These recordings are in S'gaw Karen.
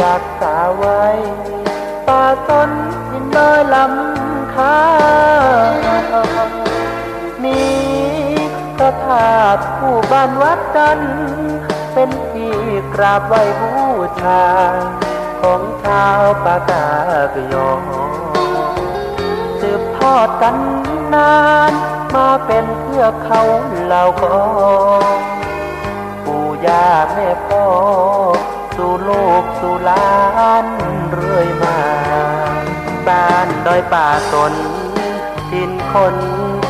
รักษาไว้ ป่าต้นหินดอยลำคา มีพระธาตุคู่บ้านวัดจันทร์ เป็นที่กราบไหว้บูชา ของชาวปากากยอ สืบทอดกันนาน มาเป็นเทือกเขาเหล่ากอ ปู่ย่าแม่พ่อ สู่ลูกสู่หลานเรื่อยมา บ้านดอยป่าสน ถิ่นคน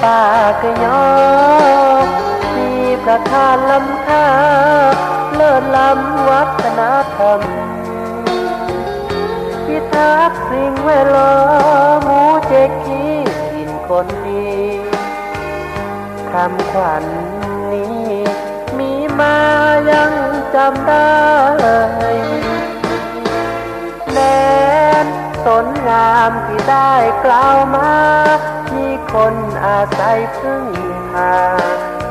ปากยอ มีพระธาตุล้ำค่า เลิศล้ำวัฒนธรรม พิทักษ์สิ่งแวดล้อม หมู่เจกขีถิ่นคนดี คำขวัญนี้มีมายังจำได้ แดนสนงามที่ได้กล่าวมา มีคนอาศัยพึ่งพา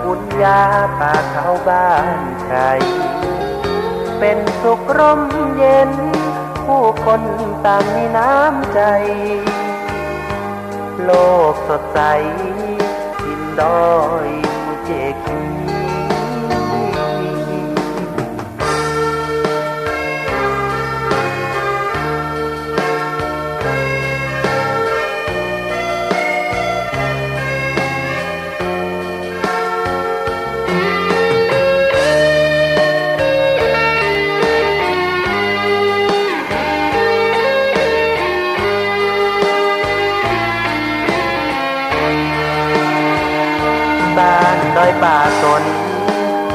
บุญญาป่าเขาบ้านใคร เป็นสุขร่มเย็น ผู้คนต่างมีน้ำใจ โลกสดใส ถิ่นดอยภูเจกขี บ้านดอยป่าสน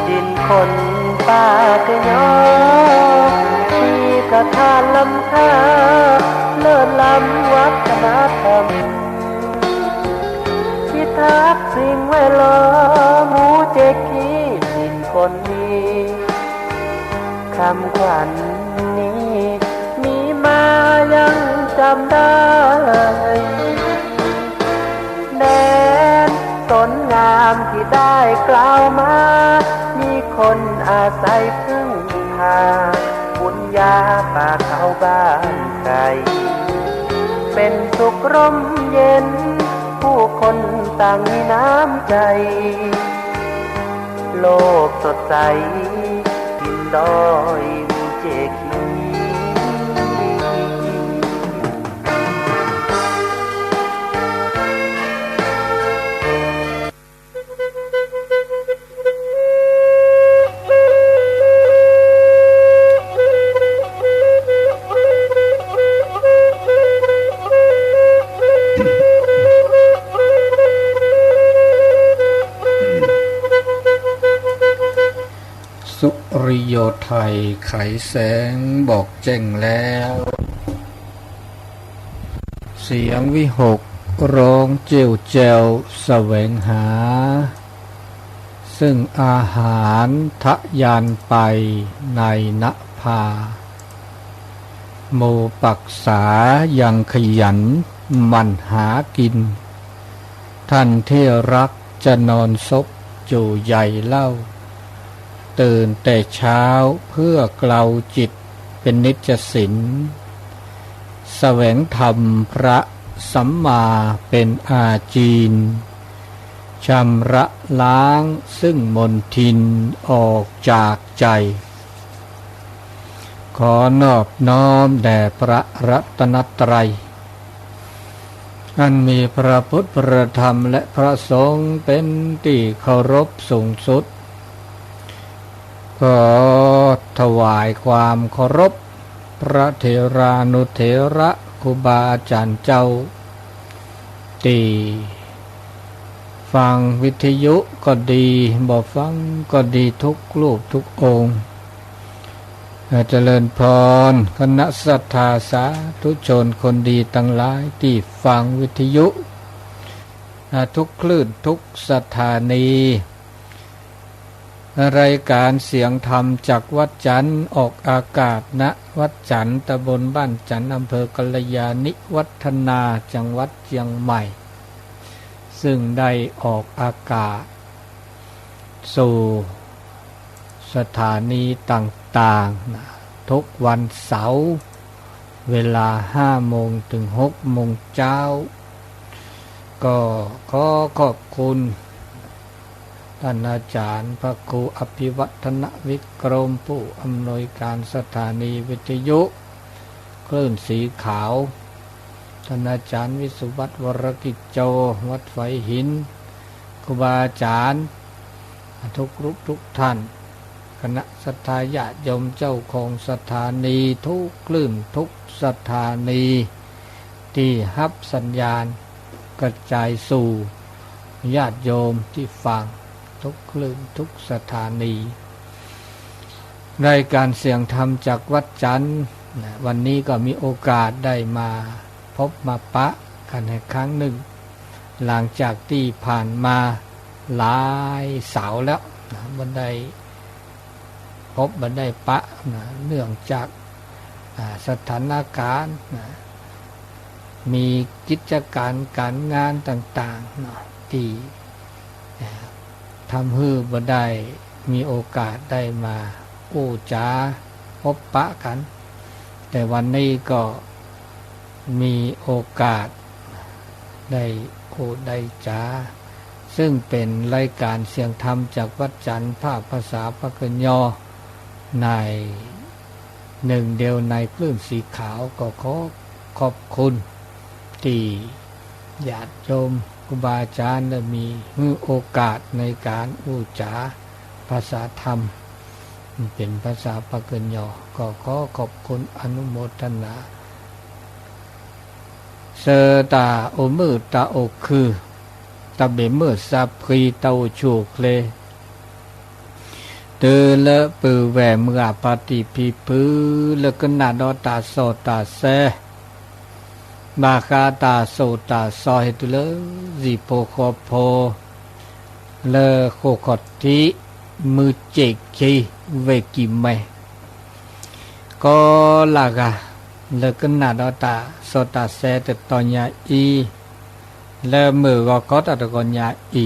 ถิ่นคนปากยอ มีพระธาตุล้ำค่า เลิศล้ำวัฒนธรรม พิทักษ์สิ่งแวดล้อม หมู่เจกขีถิ่นคนดี คำขวัญนี้มีมายังจำได้ แดนสนงามที่ได้กล่าวมา มีคนอาศัยพึ่งพา บุญญาป่าเขาบ้านใคร เป็นสุขร่มเย็น ผู้คนต่างมีน้ำใจ โลกสดใส ถิ่นดอยภูเจกขี สุริโยไทยไขแสงบอกแจ้งแล้ว เสียงวิหกร้องเจ้วแจวแสวงหา ซึ่งอาหารทะยานไปในนภา หมู่ปักษายังขยันหมั่นหากิน ท่านที่รักจะนอนซบอยู่ใหญ่เล่า ตื่นแต่เช้าเพื่อเกลาจิตเป็นนิจสิน แสวงธรรมพระสัมมาเป็นอาจีน ชำระล้างซึ่งมลทินออกจากใจ ขอนอบน้อมแด่พระรัตนตรัย อันมีพระพุทธ พระธรรม และพระสงฆ์เป็นที่เคารพสูงสุด ขอถวายความเคารพ พระเถรานุเถระครูบาอาจารย์เจ้า ที่ฟังวิทยุก็ดี บ่ฟังก็ดีทุกรูปทุกองค์ เจริญพร คณะศรัทธาสาธุชนคนดีทั้งหลายที่ฟังวิทยุ ทุกคลื่นทุกสถานี รายการเสียงธรรมจากวัดจันทร์ออกอากาศ ณ วัดจันทร์ ตำบลบ้านจันทร์ อำเภอกัลยาณิวัฒนา จังหวัดเชียงใหม่ ซึ่งได้ออกอากาศสู่สถานีต่างๆ นะ ทุกวันเสาร์ เวลาห้าโมงถึงหกโมงเช้า ก็ขอขอบคุณ ท่านอาจารย์พระครูอภิวัฒนวิกรม ผู้อำนวยการสถานีวิทยุคลื่นสีขาว ท่านอาจารย์วิสุวัฒน์ วรกิจโจ วัดฝายหิน ครูบาอาจารย์ ทุกรูปทุกท่าน คณะศรัทธาญาติโยมเจ้าของสถานีทุกคลื่นทุกสถานี ที่ฮับสัญญาณกระจายสู่ญาติโยมที่ฟังทุกคลื่นทุกสถานี รายการเสียงธรรมจากวัดจันทร์นะ วันนี้ก็มีโอกาสได้มาพบมาปะกันอีกครั้งหนึ่ง หลังจากที่ผ่านมาหลายเสาร์แล้วนะ บ่ได้พบบ่ได้ปะนะ เนื่องจาก อ่า สถานการณ์นะ มีกิจการการงานต่างๆเนาะ ที่ อ่า ทำให้บ่ได้มีโอกาสได้มาอู้จ๋าพบปะกัน แต่วันนี้ก็มีโอกาสได้อู้ได้จ๋า ซึ่งเป็นรายการเสียงธรรมจากวัดจันทร์ภาคภาษาปากกยอ ใน หนึ่งเดียวในคลื่นสีขาว ก็ขอขอบคุณที่ญาติโยมครูบาอาจารย์ได้มีให้โอกาสในการอู้จ๋าภาษาธรรม เป็นภาษาปากกยอ ก็ขอขอบคุณอนุโมทนา ဆၢတၢ်အိၣ်မုာ်တၢ်အိၣ်ခုၣ်, တၢ်ဘၣ်မုာ်စၢ်ဖှံတၢ်အိၣ်ဆူၣ်အိၣ်ချ့, တုၤလၢပုၢ်ဝဲၢ်မုၢ်ဂၤဖါတံၢ်ဖံဖု လၢကနၣ်ဒီးတၢ်စီတၢ်ဆှံ, ဘၣ်ဃးတၢ်စိာ်တၢ်စီဟဲတုၤလၢ စံၣ်ဖိဃီဖိ လၢဃိာ်ခီၣ်ထံး မုၢ်စ့ၣ်ခံ ဝ့ၢ်ကံၢ်မဲ ကိးလၢ်ဂၤ လၢကနၣ်ဒီးတၢ်စီတၢ်ဆှံတတီၤညါအံၤ, လၢမုၢ်ဂီၤခီတၢ်တဂီၤညါအံၤ,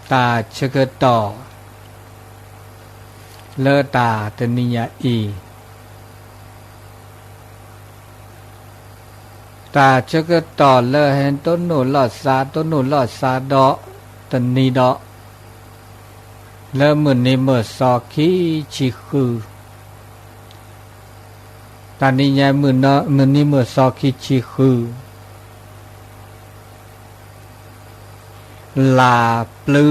တၢ်ဆၢကတီၢ် လၢတၢ်တနံၤညါအံၤ, တၢ်ဆၢကတီၢ်လၢဟဲတိၢ်နီၣ်လီၤစၢ် တိၢ်နီၣ်လီၤစၢ်ဒီးတနံၤဒီး လၢမုၢ်နံၤမုၢ်သီခံဆံဃု, တၢ်နံၤညါ မုၢ်နံၤမုၢ်သီခံဆံဃု, လါပျုၤ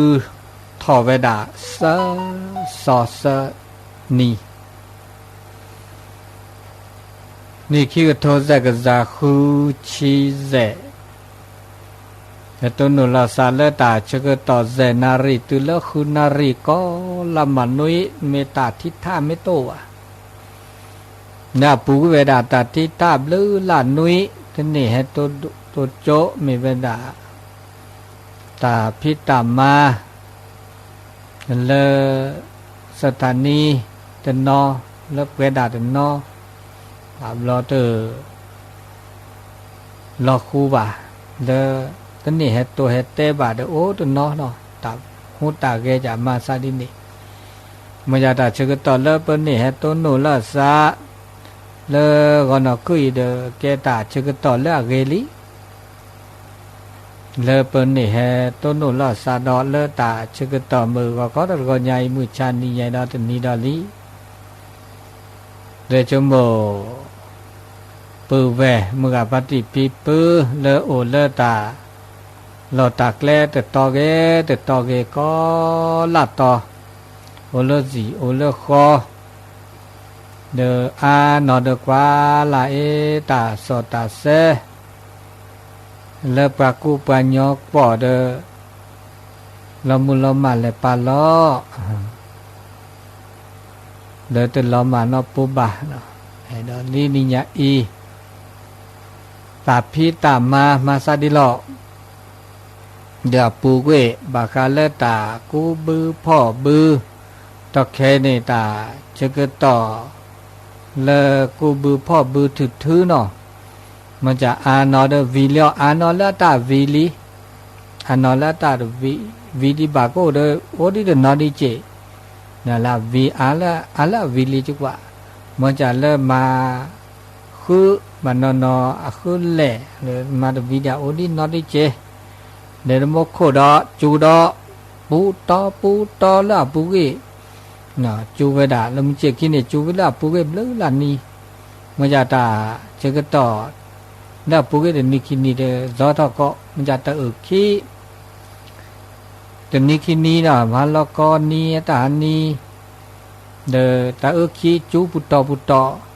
ထီၣ်ဝဲဒၣ် သၢစီသၢနံၤ, နံၣ်ခံကထိသၢကယၤဃုဆံယဲၢ်, ဟဲတိၢ်နီၣ်လီၤစၢ်လၢတၢ်ဆၢကတီၢ်ယဲၢ်နၣ်ရံၣ်တုၤလၢဃုနၣ်ရံၣ် ကိးလၢ်မၤနွံ မ့ၢ်တၢ်ထံထၣ်မ့ၢ်တအိၣ်ဘၣ်. နပူၤကွံာ်ဝဲဒၣ်တၢ်ထံထၣ်ဘျုးလၢ်နွံ, တန့ၢ်ဟဲတိၢ်ဒိၣ်တိၢ်ကၠိ မ့ၢ်ဝဲဒၣ် တၢ်ဖံးတၢ်မၤ လၢ စထၣ်နံတနီၤ လၢပှဲၤဒၣ်တနီၤ, အဘျီတ လီၤဃူဘၣ်, လၢ တန့ၢ်ဟဲတိၢ်ဟဲတဲဘၣ်ဒီး အိၣ်တနီၤလီၤ, တၢ်ဟူးတၢ်ဂဲၤယၤမၤသးဒ်န့ၣ်, မ့ၢ်ယၤတၢ်ဆၢကတီၢ်လၢပန့ၢ်ဟဲတိၢ်နီၣ်လီၤစၢ် လၢဂီၤနီၢ်ခုၣ်အံၤဒီး ကဲတၢ်ဆၢကတီၢ်လၢအဂ့ၤလံ လၢပန့ၢ်ဟဲတိၢ်နီၣ်လီၤစၢ်ဒီး လၢတၢ်ဆၢကတီၢ်မုၢ်ဂီၤခီတဂီၤညါအံၤ မုၢ်ဆါနံၤညါဒီးတနံၤဒီးလံ. လၢဆိကမိၣ် ပုၢ်ဝဲၢ်မုၢ်ဂၤဖါတံၢ်ဖံဖု လၢအိၣ်လၢတၢ် လီၢ်တၢ်ကျဲတတီၤဂ့ၤ တတီၤဂ့ၤကိးလၢ်တီၤ, အိၣ်လၢစံၣ်အိၣ်လၢဃီ ဒီးအါနီၢ်ဒီးကွၢ်လၢ်အ့ၣ် တၢ်စီၣ်တၢ်ဆှံ လၢပှၤကူပှၤညီကွီၢ်ဒီး လီၤမုၢ်လီၤမၢ်လဲၤပာ်လီၤ ဒီးတလီၤမၢ်နီၢ်ပူၤဘၣ်, ဒီးလံနံၤညါအံၤ တၢ်ဖံးတၢ်မၤမၤသးဒ်လီၤ. ဒီးအပူၤကွံာ် ဘၣ်ဃးလၢတၢ်ကူဘုဖီၣ်ဘု, တၢ်ခဲအံၤန့ၣ် တၢ်ဆၢကတီၢ် လၢကူဘုဖီၣ်ဘုထုးထုးနီၤ, မ့ၢ်အါနီၢ်ဒီးဝံၤလံအီၤ အါနီၢ်လၢအတၢ်ဝံၤလံ, အါနီၢ်လၢအတၢ်ဝံၤလံဘၣ်ကအိၣ်ဒီး အိၣ်ဒံးတနီၤဒံးက့ၢ်, လၢအဝံၤအါလၢအဝံၤလံကကွၢ်, မ့ၢ်ကလၢမၤ ဃု ဘၣ်နီၢ်နီၢ်အဃုလဲၣ် မၤတဝံၤဒၣ်အိၣ်ဒံးနီတက့ၢ်, ဒီးတမူခိၣ်ဒီးကၠူဒီး ပူတီပူတီလၢအပူၤကွံာ်, ကၠူဝဲဒၣ်လၢမုၢ်ဆ့ၣ်ခံန့ၣ် ကၠူဝဲလၢအပူၤကွံာ်ဘျုးလၢနံၤ, မ့ၢ်ကတၢ်ဆၢကတီၢ် လၢအပူၤကွံာ်တနံၤခံနံၤဒီး ဇီထီၣ်ကီး မ့ၢ်ကတၢ်အုၣ်ခံ တနံၤခံနံၤဒီး မၤလီၤကီနံၤတၢ်ဟါနံၤ, ဒီးတၢ်အုၣ်ခံကၠူပူၤတီပူၤတီ,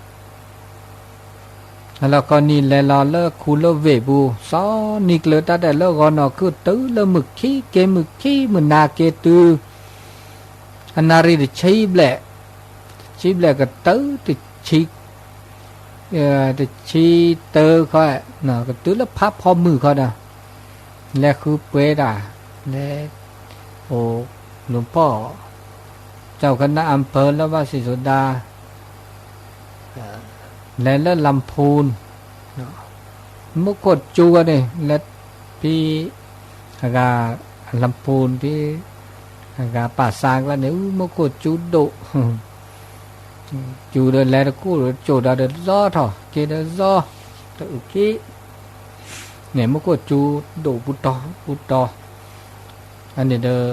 မၤလီၤကီနံၤလဲၤလီၤလၢခူလၢဝ့ၢ်ပူၤ စီၤနံၤကျၢၤတၢ်ဒဲးလၢဂီၤနီၢ်ခုၣ်တုၤလၢမုၢ်ခံက့ၤ မုၢ်ခံမုၢ်နၤက့ၤတုၤ အနၣ်ရံၣ်တဆံဘျဲၣ်, တဆံဘျဲၣ်ကတုၤတဆံ တဆံတၢခီ, ကတုၤလၢဖးဖီမုၢ်ခီဒီး လဲၤဃုပှဲၤတၢ်, လဲၤ အိၣ်လူၤဖီၣ် เจ้าคณะอำเภอ လၢဘၣ်စံၣ်စိၤဒါ လဲၤလၢလၣ်ဖူၣ်, မူခိၣ်ကၠူဂီၢ်န့ၣ် လဲၤဖဲ အဂၤလၣ်ဖူၣ်ဖဲ အဂၤပာ်စါကျါန့ၣ် မူခိၣ်ကၠူဒိၣ် ကၠူဒီးလဲၤတကိၣ်ဒီးကၠိၣ်ဒီးလီၤထီၣ်က့ၤဒီးလီၤ, တအုၣ်က့ၤ, န့ၣ်မူခိၣ်ကၠူဒိၣ်ပူၤတီပူၤတီ, အန့ၣ်ဒီး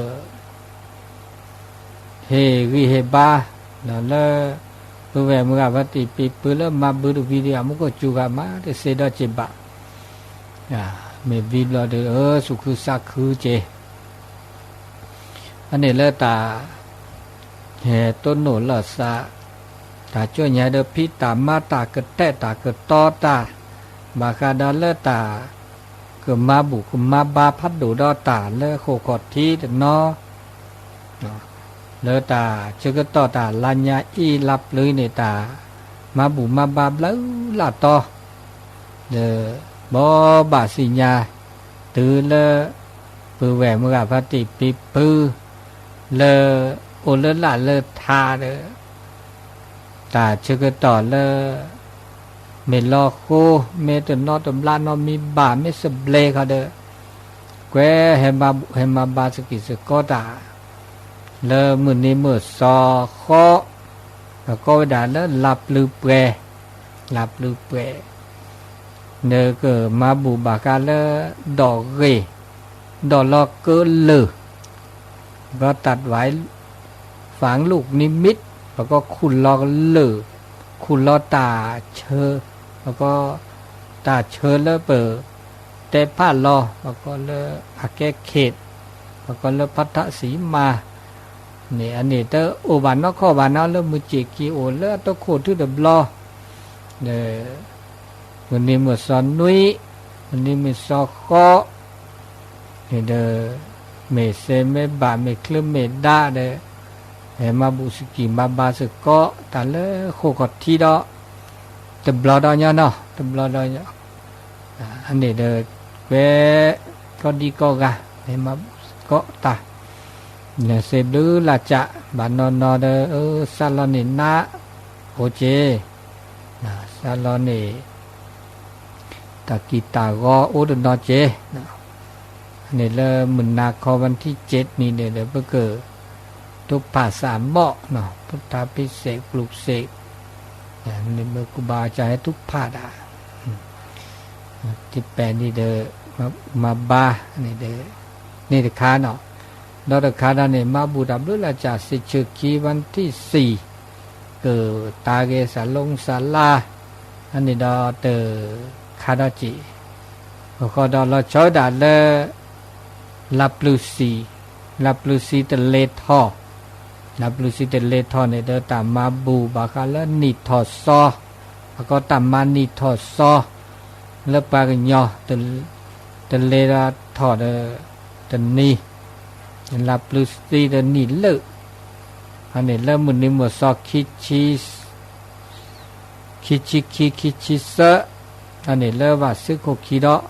ဟ့ၣ်ဂံၢ်ဟ့ၣ်ဘါ, ဒီးလၢ ပုၢ်ဝဲၢ်မုၢ်ဂၤဖါတံၢ်ပံၤဖုလၢမၤဘုတဝံၤဒီး မူခိၣ်ကၠူဂၤမးတစ့ဒီးစ့ဘၣ်, မ့ၢ်ဝံၤဘျီဒီး စူးခုစးခုက့ၤ အန့ၣ်လၢတၢ် ဟဲတိၢ်နီၣ်လီၤသး, တၢ်ကၠိညါဒီး ဖံးတၢ်မၤတၢ်ကတဲာ်တၢ်ကတီၤတၢ်, ဘၣ်ဃးဒီးလၢတၢ် ကမၤဘူၣ်ကမၤဘါဖးဒိၣ်ဒီးတၢ်လၢဃိာ်ခီၣ်ထံးတနီၤ, လၢတၢ်ဆၢကတီၢ်တၢ်လါညါအံၤလါပျုၤန့ၣ် တၢ်မၤဘူၣ်မၤဘါဘျုးလၢ်တီၤ, ဒီး ဘီဘၣ်စံၣ်ညါ တုၤလၢ ပုၢ်ဝဲၢ်မုၢ်ဂၤဖါတံၢ်ပံၤဖု လၢ အိၣ်လၢလၢ်လၢထးဒီး တၢ်ဆၢကတီၢ်လၢ မ့ၢ်လီၤဃိ မ့ၢ်တနီတဘျါနီတမံၤဘၣ် မ့ၢ်စဘျဲခီဒီး ကွဲးဟဲမၤဘူၣ်ဟဲမၤဘါစကံၢ်စကီတၢ် လၢမုၢ်နံၤမုၢ်သီဃီ ကကိးဝဲဒၣ်လၢလါပျုၤပှဲၤ, လါပျုၤပှဲၤ နကမၤဘူၣ်ဘၣ်ဃးလၢ ဒီးဂ့ၢ် ဒီးလီၤကၢလၢၢ် ပကီး တၢ်ဒွဲ ဖးလူၢ်နံမံး ပကီးခူၣ်လီၤကလၢၢ် ခူၣ်လီၤတၢ်ဆၢ, ပကီး တၢ်ဆၢလၢပ တဲဖးလီၤ ပကီးလၢ အကဲခ့း ပကီးလၢဖးထးစံမါ န့ၣ် အန့ၣ်တအိၣ်ဘၣ်နီတခီဘၣ်နီၤ လၢမုၢ်စ့ၢ်ကီးအိၣ်လၢအတခိၣ်ထူၣ်တဘျီ ဒီး မုၢ်နံၤမုၢ်သီနွံ မုၢ်နံၤမုၢ်သီဃီ န့ၣ်ဒီး မ့ၢ်စဲမ့ၢ်ဘၣ် မ့ၢ်ချၢမ့ၢ်ဒါဒီး ဟဲမၤဘူၣ်စကံၢ်မၤဘါစ့ၢ်ကီး တၢ်လၢဃိာ်ခီၣ်ထံးဒီး တဘျီဒီးညီနီၤ တဘျီဒီးညီ အန့ၣ်ဒီး ကွဲး ကိးဒံကိးဂၤ ဟဲမၤဘူၣ်စ့ၢ်ကီးတၢ် နစံးဘျုးလၢ်ကၢ် ဘၣ်နီၢ်နီၢ်ဒီး စးလီၤန့ၢ်နး အိၣ်က့ၤ စးလီၤန့ၢ် တၢ်ကံၢ်တၢ်ဂီၤအိၣ်တနီၤက့ၤ န့ၣ်လၢမုၢ်နၤခီ วันที่เจ็ด နံၤန့ၣ်ဒီး ပက ထုဖးစၢ်မီၣ် พุทธาภิเษก ပျုၢ်စ့ၣ် န့ၣ်မ့ၢ်ကူဘၣ်အီၤကၢ်ဟဲထုဖးဒၣ် တပၤနံၤဒီး မၤဘါ န့ၣ်တခါနီၤ ဒီးတခါဒၣ်န့ၣ် မၤဘူၣ်တၢ်ဘျုးလၢ်ကၢ် စံးဆၢခံ วันที่สี่ ကတၢ်ဂ့ၢ်စၢ်လိစၢ်လါ အန့ၣ်ဒီးတခါဒီးက့ၤ အဃိဒီးလီၤဆီဒၣ်လၢ လါပျုၤစံ, လါပျုၤစံတလဲၤထီၣ်, လါပျုၤစံတလဲၤထီၣ်န့ၣ်ဒီး တၢ်မၤဘူၣ်ဘၣ်ဃးလၢနံၣ်ထီၣ်စီ, အကီးတၢ်မၤနံၣ်ထီၣ်စီ, လၢပှၤကညီ တလဲၤဒီးထီၣ်ဒီး တနံၤ, လါပျုၤစံတနံၣ်လၢာ်, အန့ၣ်လၢမုၢ်နံၤမုၢ်သီ ခံဆံခံ ခံဆံသၢ, အန့ၣ်လၢဘၣ်စ့ၢ်ခိၣ်ခံဒီး,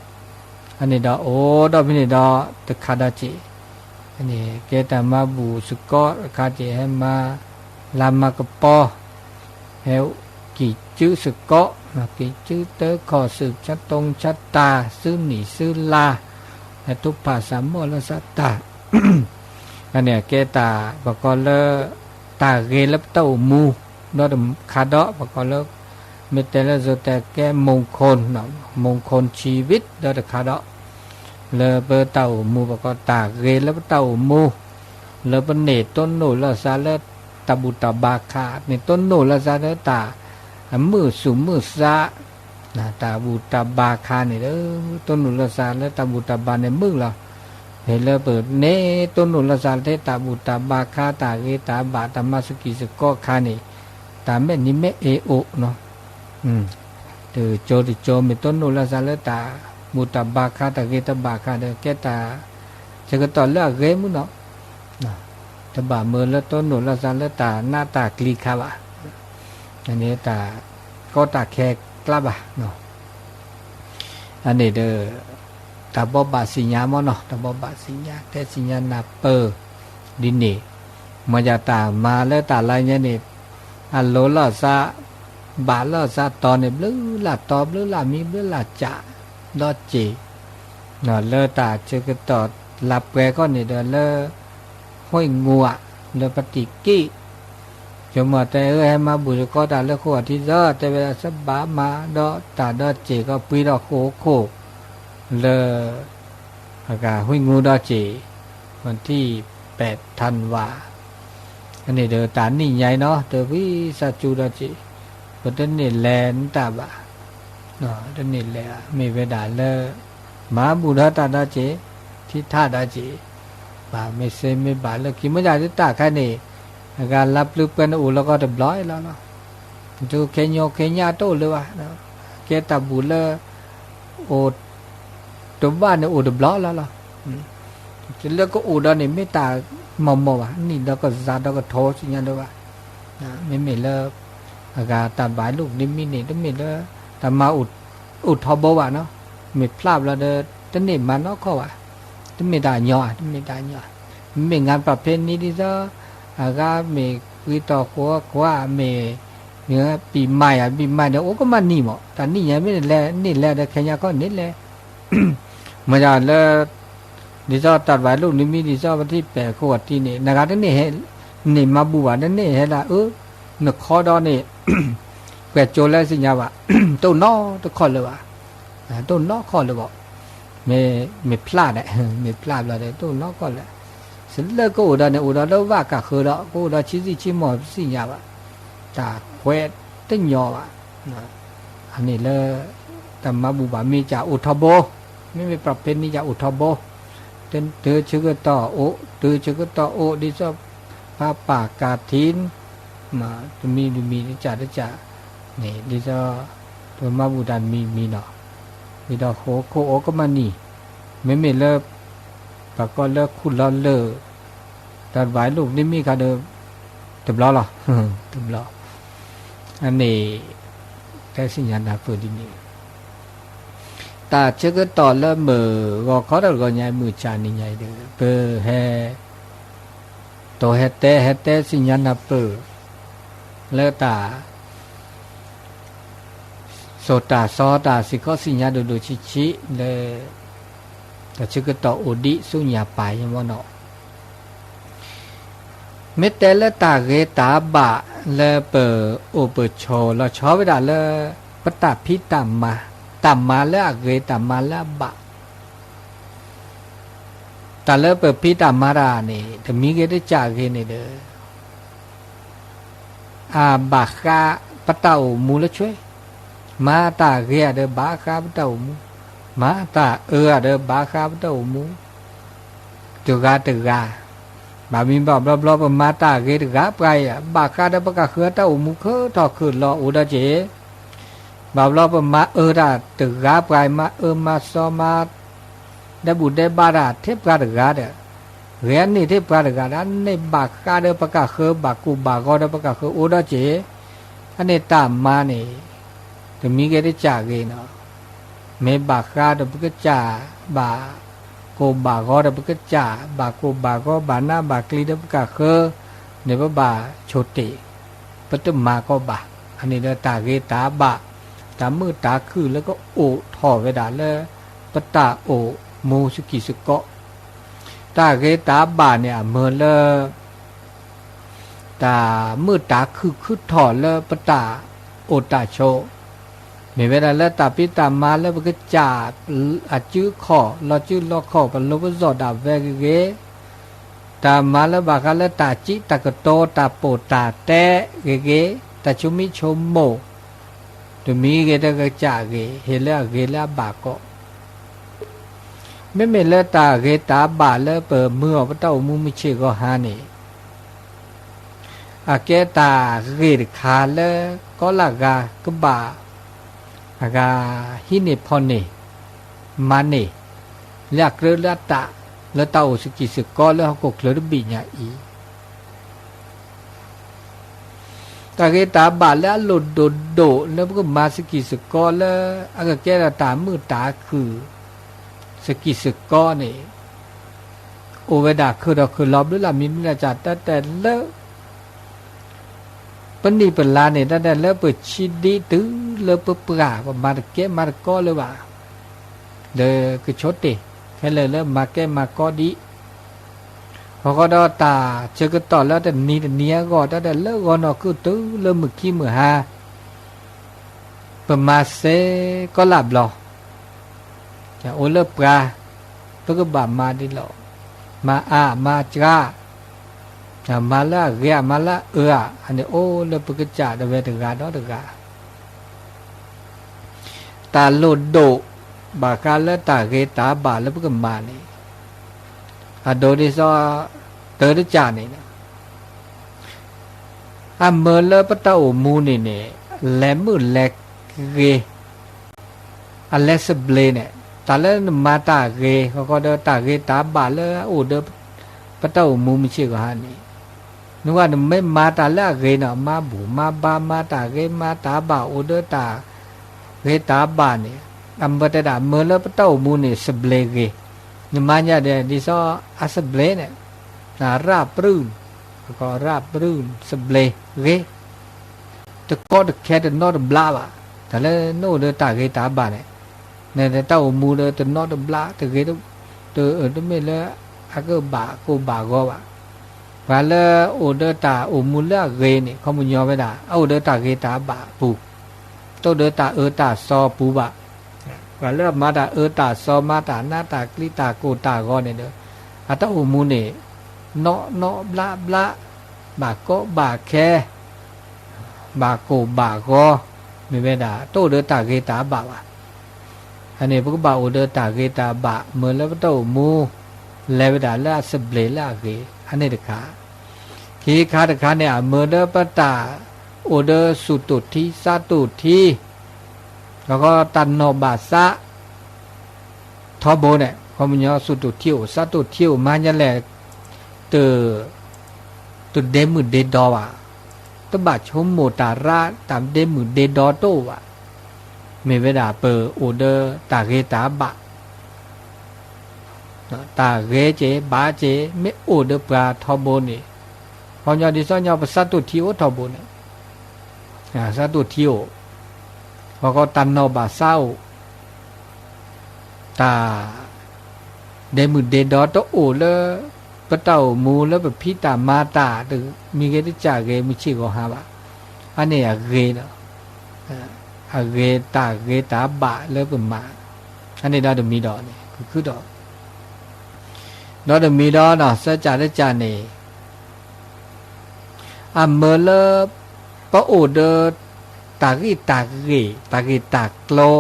အန့ၣ်ဒီးအိၣ်ဒီးဖဲန့ၣ်ဒီးတခါဒီးက့ၤ, အန့ၣ်ကဲတၢ်မၤဘူၣ်စ့ၢ်ကီးတခါက့ၤ ဟဲမၤလၤမၤကပီၤ, ဟဲကံၢ်စုစ့ၢ်ကီး, ကံၢ်စုတၢခီၣ် စုဆတိန်ဆတၢ် စုနံၣ်စုလါ, ဟဲထုဖးစၢ်မီၣ်လၢစးတၢ် အန့ၣ်ကဲတၢ်ပကိးလၢ တၢ်ဂ့ၤလၢပတၢ်အိၣ်မူ ဒီးတခါဒီး ပကိးလၢ မ့ၢ်တဲလၢ စိၤတဲကဲ မူခိၣ် မူခိၣ် ชีวิต ဒီးတခါဒီး လၢပတၢ်အိၣ်မူ ပကိးတၢ်ဂ့ၤလၢပတၢ်အိၣ်မူ လၢပန့ၢ်တိၢ်နီၣ်လီၤသးလၢတၢ်ဘူၣ်တၢ်ဘါခါ န့ၣ်တိၢ်နီၣ်လီၤသးလၢတၢ်အမုာ်ဆူၣ်မုာ်သး တၢ်ဘူၣ်တၢ်ဘါခါန့ၣ်ဒီး တိၢ်နီၣ်လီၤသးလၢတၢ်ဘူၣ်တၢ်ဘါန့ၣ်မုာ်လီၤ. မ့ၢ်လၢပန့ၢ်တိၢ်နီၣ်လီၤသးလၢတၢ်ဘူၣ်တၢ်ဘါခါ တၢ်ဂ့ၤတၢ်ဘၣ် တၢ်မၤစူၢ်ကံၢ်စူၢ်ကီၢ်ခါန့ၣ် တၢ်မဲာ်နံၤမဲာ်အ့အိၣ်နီၤ တကၠိတကၠိ မ့ၢ်တိၢ်နီၣ်လီၤသးလၢတၢ်ဘူၣ်တၢ်ဘါခါ တၢ်ဂ့ၤတၢ်ဘၣ်ခါဒီး ကဲတၢ်ဆၢကတီၢ်လၢအဂ့ၤမုၢ်နီၤ တဘၣ်မၢလၢတိၢ်နီၣ်လီၤသးလၢတၢ်နးတၢ်ကျံၤခါဘၣ်. အန့ၣ်တၢ်ကီတၢ်ခဲကျါဘၣ်. အန့ၣ်ဒီး တၢ်ဘိးဘၣ်သ့ၣ်ညါမ့ၢ်နီၤ တၢ်ဘိးဘၣ်သ့ၣ်ညါ တဲသ့ၣ်ညါနၢ်ပၢၢ်ဒ်န့ၣ် မ့ၢ်ယတၢ်မၤလၢတၢ်လါညါန့ၣ် အလိၤလီၤသး ဘၣ်လီၤသးတီၤန့ၣ် ဘျုးလၢ်တီၤ ဘျုးလၢ်မံ ဘျုးလၢ်စး ဒီးစ့ၢ် လၢတၢ်ဆၢကတီၢ်လါပှဲၤခီန့ၣ်ဒီးလၢ ဟူၣ်ငူဧါ လၢပတံၢ်က့ၣ် ဆိကမိၣ်တဲအၢ ဟဲမၤဘူၣ်သကိးတၢ်လၢဃိာ်အထံသီ တဲဝဲဒၣ်သဘၣ်မၤဒီးတၢ်ဒီးစ့ၢ်ကီး ပှ့ၤဒီးဃိာ်ခိၣ် လၢ အကဟူၣ်ငူဒီးစ့ၢ် วันที่แปดธันวา အန့ၣ်ဒီးတၢ်နံၣ်ညါအံၤနီၤ တဖှံသးစူၤဒီးစ့ၢ် ပတန့ၢ်လဲၤနတၢ်ဘၣ် တန့ၢ်လဲၤ မ့ၢ်ဝဲဒၣ်လၢ မၤဘူၣ်ဒီးတၢ်ဒီးစ့ၢ် ထံထးဒီးစ့ၢ် ဘၣ်မ့ၢ်စ့မ့ၢ်ဘၣ်လၢခံ မ့ၢ်ဒၣ်တၢ်ခါန့ၣ် အဂၤလါပျုၤပှဲၤန့ၣ်အိၣ်လီၤကီးတဘျီအံၤလီၤလီၤ တုၤခဲညိခဲညါတအိၣ်လၢၤဘၣ် ကဲတၢ်ဘူၣ်လၢ အိၣ် တဘၣ်န့ၣ်အိၣ်တဘျီလီၤလီၤ လၢကအိၣ်ဒီးန့ၣ် မ့ၢ်တၢ်မီၢ်မီၢ်ဘၣ် နံၣ်ဒီးကစၢ်ဒီးကထိစံၣ်ညါဒိၣ်ဘၣ် မ့မ့ၢ်လၢ အဂၤတၢ်ဘၣ်လိၣ်နံၤမံၤန့ၣ် တမ့ၢ်လၢ တၢ်မၤအိၣ်ထီဘိဘၣ်နီၤ မ့ၢ်ဖျါဘျီဒီး တန့ၢ်မၤနီၢ်ခီၣ်ဘၣ် တမ့ၢ်တၢ်ညီ တမ့ၢ်တၢ်ညီ မ့မ့ၢ် งานประเพณี ဒ်သိး အဂၤမ့ၢ်ကွံတီၤဃိးကွၢ်မ့ၢ် ပံၤမၤယၤ ပံၤမၤဒီး အိၣ်ကမၣ်နံၤမး တၢ်နံၣ်ညါမ့ၢ်န့ၣ်လဲၤ န့ၢ်လဲၤဒီးခဲညါခီန့ၣ်လဲၤ မ့ၢ်ဒၣ်လၢ ဒ်သိးတၢ်ဘၣ်လိၣ်နံၤမံၤ ဒ်သိးပထံၣ်ပဲာ်ခိၣ်အတံၢ်န့ၣ် နဂၤတန့ၢ်ဟဲ န့ၢ်မၤဘူၣ်ဘၣ် တန့ၢ်ဟဲဒၣ်အၢ နခီဒီးန့ၣ် ပှဲၤကၠိလဲသ့ၣ်ညါဘၣ် တအိၣ်နီတခီၣ်လၢၤဘၣ် တအိၣ်နီတခီၣ်လၢၤဘၣ် မ့ၢ်ဖျါန့ၣ် မ့ၢ်ဖျါဘျီဒီး တအိၣ်နီတခီၣ်လၢၤ စလၢကအိၣ်ဒီးန့ၣ် အိၣ်ဒီးလၢဘၣ်ကးဃၢၤဒီး ကအိၣ်ဒီးဆံးသံၣ်ဆံးမီၢ်သ့ၣ်ညါဘၣ် တၢ်ခွဲးတညီဘၣ် အန့ၣ်လၢ တၢ်မၤဘူၣ်ဘၣ်မ့ၢ်ကအိၣ်ထီဘိ မ့မ့ၢ် ประเพณี ကအိၣ်ထီဘိ တုၤဆၢကတီၢ်အိၣ် တုၤဆၢကတီၢ်အိၣ် ဒ်သိး ဖးပာ်ကးထံ တမံၤတမံၤတကးတကးန့ၣ် ဒ်သိး ပမၤဘူၣ်တၢ်တမံၤတမံၤနီၤ ဝံၤဒီးဃိာ်ခိၣ်အိၣ်ကမၣ်နံၤ မ့မ့ၢ်လၢ ပှၤကိးလၢခူၣ်လီၤလၢာ် တၢ်ဘၣ်လိၣ်နံၤမံၤခါဒီး တဘျီလီၤ တဘျီ အန့ၣ် တဲသ့ၣ်ညါနၢ်ပၢၢ်ဒ်န့ၣ် တၢ်ဆၢကတီၢ်လၢမုၢ်ဂီၤခီတဂီၤညါအံၤ မုၢ်ဆါနံၤညါအံၤဒီး ပဟဲ တိၤဟဲတဲ ဟဲတဲသ့ၣ်ညါနၢ်ပၢၢ် လၢတၢ် စိာ်တၢ်စီတၢ် စ့ၢ်ကီးသ့ၣ်ညါဒိၣ်ဒိၣ်ဆံးဆံးလၢ တၢ်ဆၢကတီၢ်အိၣ်ဒံးဆူညါပာ်ယမီၢ်နီၤ မ့ၢ်တဲလၢတၢ်ဂ့ၤတၢ်ဘၣ်လၢပအိၣ်ပဆိးလီၤဆီဝဲဒၣ်လၢ ပတၢ်ဖံးတၢ်မၤ တၢ်မၤလၢအဂ့ၤ တၢ်မၤလၢအဘၣ် တၢ်လၢပဖံးတၢ်မၤတၢ်န့ၣ် တမံၤဂ့ၤတကးဂ့ၤန့ၣ်ဒီး အဘၣ်ဃးပတၢ်အိၣ်မူလၢဆွဲ, မၤတၢ်ဂ့ၤဧါဒီးဘၣ်ဃးပတၢ်အိၣ်မူ, မၤတၢ်အၢဧါဒီးဘၣ်ဃးပတၢ်အိၣ်မူ, တဂၤတဂၤ, ဘၣ်မံၤဘၣ်ဘျီဘျီပမၤတၢ်ဂ့ၤတဂၤပှၤအံၤ ဘၣ်ဃးဒီးပကဃၢၤတၢ်အိၣ်မူခဲထီၣ်ခဲလီၤအိၣ်ဒီးက့ၤ, ဘၣ်ဘျီပမၤအၢတၢ်တဂၤပှၤအံၤ မၤအၢမၤစီမၤ ဒဲးဘူၣ်ဒဲးဘးတၢ်ထဲပှၤတဂၤဒီး, ဂ့ၤန့ၢ်ထဲပှၤတဂၤဒီး န့ၢ်ဘၣ်ဃးဒီးပကဃၢၤဘၣ်ကိၢ်ဘၣ်ဂီၤဒီးပကဃၢၤအိၣ်ဒီးက့ၤ, အန့ၣ်တၢ်မၤန့ၣ် တမံၤဂ့ၤတကးဂ့ၤနီၤ, မ့ၢ်ဘၣ်ဃးဒီးပကစၢ် ဘၣ်ကိၢ်ဘၣ်ဂီၤဒီးပကစၢ် ဘၣ်ကိၢ်ဘၣ်ဂီၤဘၣ်နးဘၣ်ကျံၤဒီးပကဃၢၤ, န့ၣ်ပဘၣ်ဆိၣ်တ့ၢ်, ပတမၤကီဘၣ်, အန့ၣ်ဒီးတၢ်ဂ့ၤတၢ်ဘၣ်, တၢ်မုာ်တၢ်ခုၣ်လၢကအိၣ်ထီၣ်ဝဲဒၣ်လၢ ပတၢ်အိၣ်မူစကံၢ်စကီး, တၢ်ဂ့ၤတၢ်ဘၣ်န့ၣ်အမၢလၢ တၢ်မုာ်တၢ်ခုၣ်ခုၣ်ထီၣ်လၢပတၢ်အိၣ်တၢ်ဆိး, မ့ၢ်ဝဲဒၣ်လၢတၢ်ဖံးတၢ်မၤလၢပကစၢ်အစုခီၣ် လီၤစုလီၤခီၣ် ပလိၤပစီၣ်ဒၣ်ဝဲဂ့ၤဂ့ၤ, တၢ်မၤလၢဘၣ်ဃးလၢတၢ်စံးတၢ်ကတိၤ တၢ်ပိာ်တၢ်တဲဂ့ၤဂ့ၤ, တၢ်ဆိမိၣ်ဆိမိၣ် တမံၤဂ့ၤတကစၢ်ဂ့ၤ ဟ့ၣ်လၢအဂ့ၤလၢအဘၣ်ကီး, မ့မ့ၢ်လၢတၢ်ဂ့ၤတၢ်ဘၣ်လၢပမုာ်အီၤပတၢ်အိၣ်မူမုၢ်ဆ့ၣ်ဂီၤဟါန့ၣ် အကဲတၢ်ဂ့ၤတခါလၢ ကီလၢဂၤကဘၣ် အဂၤဟံးန့ၢ်ဖီၣ်န့ၢ် မၤန့ၢ် လၢအကြၢးလၢအတၢ် လၢတၢ်အိၣ်စကံးစကီလၢဟီၣ်ခိၣ်ချၢတဘ့ၣ်ညါအံၤ တၢ်ဂ့ၤတၢ်ဘၣ်လၢအလိၣ်ဒိၣ်ဒိၣ်လၢပကမၤစကံးစကီလၢ အကကဲဒီးတၢ်မုာ်တၢ်ခုၣ် စကံးစကီန့ၣ် အိၣ်ဝဲဒၣ်ခုၣ်ဒီးခုၣ်လီၤဘျုးလၢမံၤဘျုးလၢကၢ် တၢ်တဲလၢ ပနံၣ်ပလါန့ၣ် တၢ်တဲလၢပဆံးဒံးတုၤလၢပပှၢ် ပမၤတကဲမၤတကီလၢၤဘၣ် ဒီးကဆိတ့ၢ် ခဲလၢာ်လၢမၤကဲမၤကီဒံး ဃီဃီဒီးတၢ်ဆၢကတီၢ်လၢတနံၤတနံၤအဂီၢ် တၢ်တဲလၢဂီၤနီၢ်ခုၣ်တုၤလၢမုၢ်ခံမုၢ်ဟါ ပမၤစဲကီလၢ်ဘျီ အိၣ်လၢပှၤ ပကဘၣ်မၤဒ်လီၤ. မၤအါမၤစှၤ မၤလၢအဂ့ၤဧါ မၤလၢအအၢဧါ အန့ၣ်အိၣ်လၢပကစၢ်ဒၣ်ဝဲတဂၤဒီးတဂၤ တၢ်လိၣ်ဒိၣ်ဘၣ်ဃးလၢတၢ်ဂ့ၤတၢ်ဘၣ်လၢပကမၤန့ၣ် အဒိဒ်သိး တၢတကၢ်န့ၣ် အမၢလၢပတၢ်အိၣ်မူန့ၣ်န့ၣ် လဲၤမုာ်လဲၤဂ့ၤ အလဲၤစဘျ့န့ၣ် တၢ်လၢနမၤတၢ်ဂ့ၤ ဃီဃီဒီးတၢ်ဂ့ၤတၢ်ဘၣ်လၢအအိၣ်ဒီး ပတၢ်အိၣ်မူမုၢ်ဆ့ၣ်ဂီၤဟါန့ၣ် နကွၢ်နမ့ၢ်မၤတၢ်လၢအဂ့ၤန့ၣ် မၤဘူၣ်မၤဘါ မၤတၢ်ဂ့ၤမၤတၢ်ဘၣ် အိၣ်ဒီးတၢ်ဂ့ၤတၢ်ဘၣ်န့ၣ် အမၢတဲဒၣ် မၢလၢပတၢ်အိၣ်မူန့ၣ် စဘျ့ဂ့ၤ နမၤညါဒီး ဒ်သိးအစဘျ့န့ၣ် ရၣ်ပြုၢ် ရၣ်ပြုၢ် စဘျ့ဂ့ၤ တကီတခဲတနီတဘျါဘၣ် တၢ်လၢနအိၣ်ဒီးတၢ်ဂ့ၤတၢ်ဘၣ်န့ၣ် နတၢ်အိၣ်မူဒီးတနီတဘျါ တဂ့ၤ တမ့ၢ်လၢအကဘၣ်ကိၢ်ဘၣ်ဂီၤဘၣ် ပှၤလၢအိၣ်ဒီးတၢ်အိၣ်မူလၢအဂ့ၤန့ၣ် ခီပညီဝဲဒၣ် အအိၣ်ဒီးတၢ်ဂ့ၤတၢ်ဘၣ်အပူၤ တအိၣ်ဒီးတၢ်အၢတၢ်သီပူၤဘၣ် ပှၤလၢအမၤတၢ်အၢတၢ်သီ မၤတၢ်နးတၢ်ကျံးတၢ်ကိၢ်တၢ်ဂီၤန့ၣ်ဒီး အတၢ်အိၣ်မူန့ၣ် နီၢ်နီၢ်ဘျါဘျါ ဘၣ်ကီဘၣ်ခဲ ဘၣ်ကိၢ်ဘၣ်ဂီၤ မ့ၢ်ဝဲဒၣ် တအိၣ်ဒီးတၢ်ဂ့ၤတၢ်ဘၣ်ဘၣ် အန့ၣ် ပကဘၣ်အိၣ်ဒီးတၢ်ဂ့ၤတၢ်ဘၣ် မၢလၢပတၢ်အိၣ်မူ လဲၤဝဲဒၣ်လၢအစဘျ့လၢအဂ့ၤ အန့ၣ်တခါ ခံခါတခါန့ၣ် အမၢလၢပတၢ်အိၣ်ဒီးစူၢ်တိၢ်ထံသးတိၢ်ထံ ဒီးတၢ်နီၢ်ဘၣ်သး ထီဘိန့ၣ် ခီပညီစူၢ်တိၢ်ထံအိၣ် သးတိၢ်ထံအိၣ် မၤညါလဲၣ် တ တဒ့မုၣ်ဒ့ဒီဘၣ်, တဘၣ်ဆိကမိၣ်တၢ်ရၣ် တၢ်ဒ့မုၣ်ဒ့ဒီတအိၣ်ဘၣ်. မ့ၢ်ဝဲဒၣ်ပအိၣ်ဒီးတၢ်ဂ့ၤတၢ်ဘၣ်, တၢ်ဂ့ၤက့ၤဘၣ်က့ၤ မ့ၢ်အိၣ်ဒီးပှၤထီဘိန့ၣ်, ခီပညီဒ်သိးညီပသးတိၢ်ထံအိၣ်ထီဘိန့ၣ်, သးတိၢ်ထံအိၣ်, ဃီဃီတၢ်နီၢ်ဘၣ်သးအိၣ် တၢ် ဒ့မုၣ်ဒ့ဒီတအိၣ်လၢ ပတၢ်အိၣ်မူလၢပဖံးတၢ်မၤတၢ် မ့ၢ်ဂ့ၤတစၢ်ဂ့ၤ မုၢ်ဆ့ၣ်ဂီၤဟါဘၣ်. အန့ၣ်အဂ့ၤလီၤ. အဂ့ၤတၢ်ဂ့ၤတၢ်ဘၣ်လၢပမၤ, အန့ၣ်ဒီးတမံၤဒီးန့ၣ် ကခုဒီး ဒီးတမံၤဒီး စၢကၢ်တကၢ်န့ၣ် အမၢလၢ ပအိၣ်ဒီး တၢ်ဂ့ၢ်တၢ်ဂ့ၢ် တၢ်ဂ့ၢ်တၢ်ကျိၤ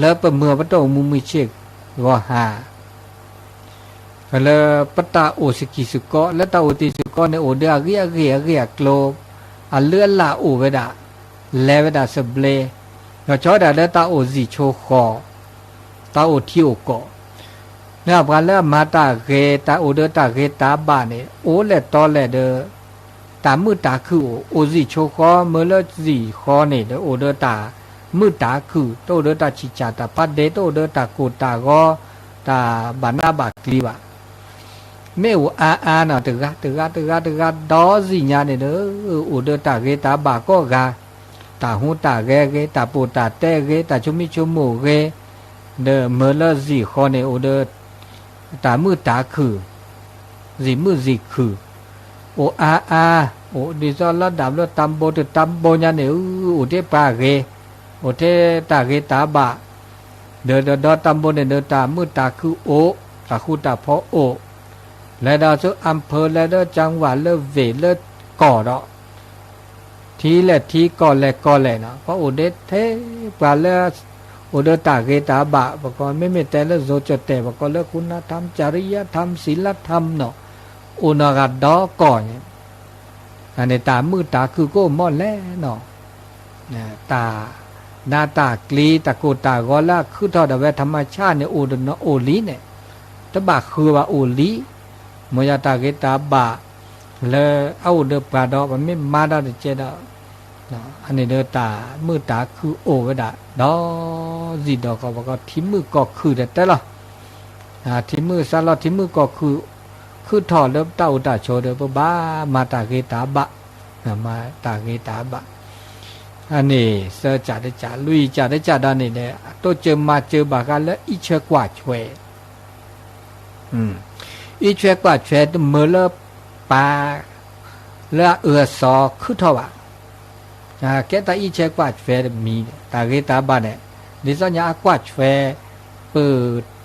လၢပမုၢ်ပတၢ်အိၣ်မူမုၢ်ဆ့ၣ်ဂီၤဟါ လၢပတၢ်အိၣ်စကံၢ်စကီး လၢတၢ်အိၣ်တ့ၢ်စကီးန့ၣ် အိၣ်ဒီးအဂ့ၢ်အဂ့ၢ်အဂ့ၢ်အကျိၤ အလုၢ်အလၢ်အိၣ်ဝဲဒၣ်, လဲၤဝဲဒၣ်စဘျ့, ဒီးဆီဝဲဒၣ်လၢတၢ်အိၣ်စံာ်ဆိဃီၤ တၢ်အိၣ်ထံအိၣ်ကီၢ်, လၢပှၤလၢအမၤတၢ်ဂ့ၤ တၢ်အိၣ်ဒီးတၢ်ဂ့ၤတၢ်ဘၣ်န့ၣ် အိၣ်လဲၣ်တီလဲၣ်ဒီး တၢ်မုာ်တၢ်ခုၣ်အိၣ်, အိၣ်စံာ်ဆိဃီၤ မၢလၢစံာ်ဃီၤန့ၣ်ဒီး အိၣ်ဒီးတၢ်မုာ်တၢ်ခုၣ်, တအိၣ်ဒီးတၢ်ဆံၣ်ဆၣ်တၢ်ဖးဒ့, တအိၣ်ဒီးတၢ်ကိၢ်တၢ်ဂီၤ, တၢ်ဘၣ်နးဘၣ်ကျံၤဘၣ်. မ့ၢ်အိၣ်အါအါနီၤ တဂၤတဂၤတဂၤတဂၤ ဒီစံၣ်ညါန့ၣ်ဒီး အိၣ်ဒီးတၢ်ဂ့ၤတၢ်ဘၣ်ကိးဂၤ, တၢ်ဟူးတၢ်ဂဲၤဂ့ၤ, တၢ်ပိာ်တၢ်တဲဂ့ၤ, တၢ်ဆိမိၣ်ဆိကမိၣ်ဂ့ၤ, ဒီးမၢလၢစံာ်ဃီၤန့ၣ် အိၣ်ဒီး တၢ်မုာ်တၢ်ခုၣ်, စံာ်မုာ်စံာ်ခုၣ်, အိၣ်အါအါ, အိၣ်ဒ်သိးလၢဒၣ်ဘျၢတၢ်ဘိတၢ်ဘိညါန့ၣ် အိၣ်ထဲပှၤဂ့ၤ, အိၣ်ထဲတၢ်ဂ့ၤတၢ်ဘၣ်, ဒီးဒီးတၢ်ဘိန့ၣ် ဒီးတၢ်မုာ်တၢ်ခုၣ်အိၣ်, တၢ်ဃူတၢ်ဖိးအိၣ်, လဲၤဒီးဆူအၣ်ဖၢၣ် လဲၤဒီးကၠၣ်ဝၣ် လၢဝ့ၢ်လၢကီၢ်ဒီး ထံလဲၣ်ထံကီၢ်လဲၣ်ကီၢ်လဲၣ်နီၤ, ပှၤအိၣ်ဒၣ်ထဲပှၤလၢ အိၣ်ဒီးတၢ်ဂ့ၤတၢ်ဘၣ်, ပကိးမ့မ့ၢ်တဲလၢ ဇိုကျိုက်တဲ ပကိးလၢ คุณธรรม จริยธรรม ศีลธรรม နီၤ, အိၣ်နီၢ်ဂၤဒီကီၢ်န့ၣ်, န့ၣ်တၢ်မုာ်တၢ်ခုၣ်ကအိၣ်မးလဲၣ်နီၤ, တၢ်နးတၢ်ကျံ တၢ်ကိၢ်တၢ်ဂီၤလၢအခုၣ်ထီၣ်ဒီးဝဲ ธรรมชาติ န့ၣ် အိၣ်လံန့ၣ်, တဘၣ်ဃုာ်ဘၣ်အိၣ်လံ, မ်ယွၤတၢ်ဂ့ၤတၢ်ဘၣ် လၢအအိၣ်ဒီးပှၤဒီး ပမ့ၢ်မၤဒီးတကဲဒီး အန့ၣ်ဒီးတၢ်မုာ်တၢ်ခုၣ်အိၣ်ဝဲဒၣ် ဒီးစံၣ်ဒီးကီး ပကိးထံမုၢ်ကီၢ်ခုၣ်တဲတဲလီၤ, ထံမုၢ်စးလီထံမုၢ်ကီၢ်ခုၣ် ခုၣ်ထီၣ်လၢပတၢ်အိၣ်တၢ်ဆိးဒီး ပဘၣ်မၤတၢ်ဂ့ၤတၢ်ဘၣ်, မၤတၢ်ဂ့ၤတၢ်ဘၣ်, အန့ၣ်သၢကၢ်တကၢ်, လွံၢ်ကၢ်တကၢ်ဒီးန့ၣ်ဒီး အတိစၢၤမၤစၢၤဘၣ်ဃးလၢ အံးထွဲကွၢ်ထွဲ အံးထွဲကွၢ်ထွဲ တမုာ်လၢပှၤ လၢအအၢအသီခုၣ်ထီၣ်ဘၣ်, ကဲတၢ်အံးထွဲကွၢ်ထွဲတမံၤ, တၢ်ဂ့ၤတၢ်ဘၣ်န့ၣ် ဒ်သိးညါအကွၢ်ထွဲ ပ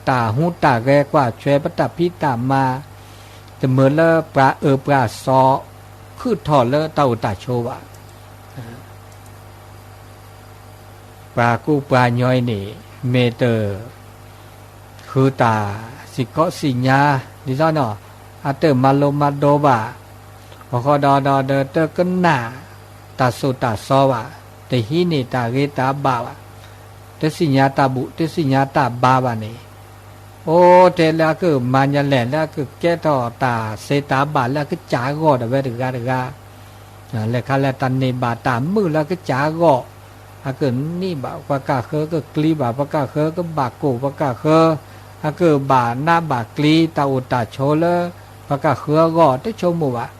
တၢ်ဟူးတၢ်ဂဲၤ ကွၢ်ထွဲပတၢ်ဖံးတၢ်မၤ, တမုာ်လၢပှၤအၢပှၤသီ ခုၣ်ထီၣ်လၢတၢ်အိၣ်တၢ်ဆိးဘၣ်. ပှၤကူပှၤကညီအံၤန့ၣ် မ့ၢ်တ ဃုတၢ်စံၣ်ကီးစံၣ်ညါ ဒ်သိးန့ၣ် အတမၤလိမၤဒိးဘၣ်, အဃိဒီးဒီးတကနၣ်တၢ်သိၣ်တၢ်သီဘၣ်, တဟံးန့ၢ်တၢ်ဂ့ၤတၢ်ဘၣ်ဘၣ်, တသ့ၣ်ညါတၢ်ဘူၣ် တသ့ၣ်ညါတၢ်ဘါဘၣ်န့ၣ်, အိၣ်ထဲလၢအကမၤညါလဲၣ် လၢအကကဲထီၣ်တၢ်သ့တၢ်ဘၣ်လၢအကစၢ်အဂီၢ်ဒီးဝဲတဂၤတဂၤ လဲၤခါလဲၣ် တၢ်န့ၢ်ဘၣ်တၢ်မုာ်လၢအကစၢ်အဂီၢ်, အကန့ၢ်ဘၣ်ပှၤကၢ်ဃၢ ကကျံဘၣ်ပှၤကၢ်ဃၢ ကဘၣ်ကိၢ်ပှၤကၢ်ဃၢ, အကဘၣ်နးဘၣ်ကျံ တၢ်အိၣ်တၢ်ဆိးလၢ ပှၤကၢ်ဃၢအဂီၢ် တဆိကမိၣ်ဘၣ်.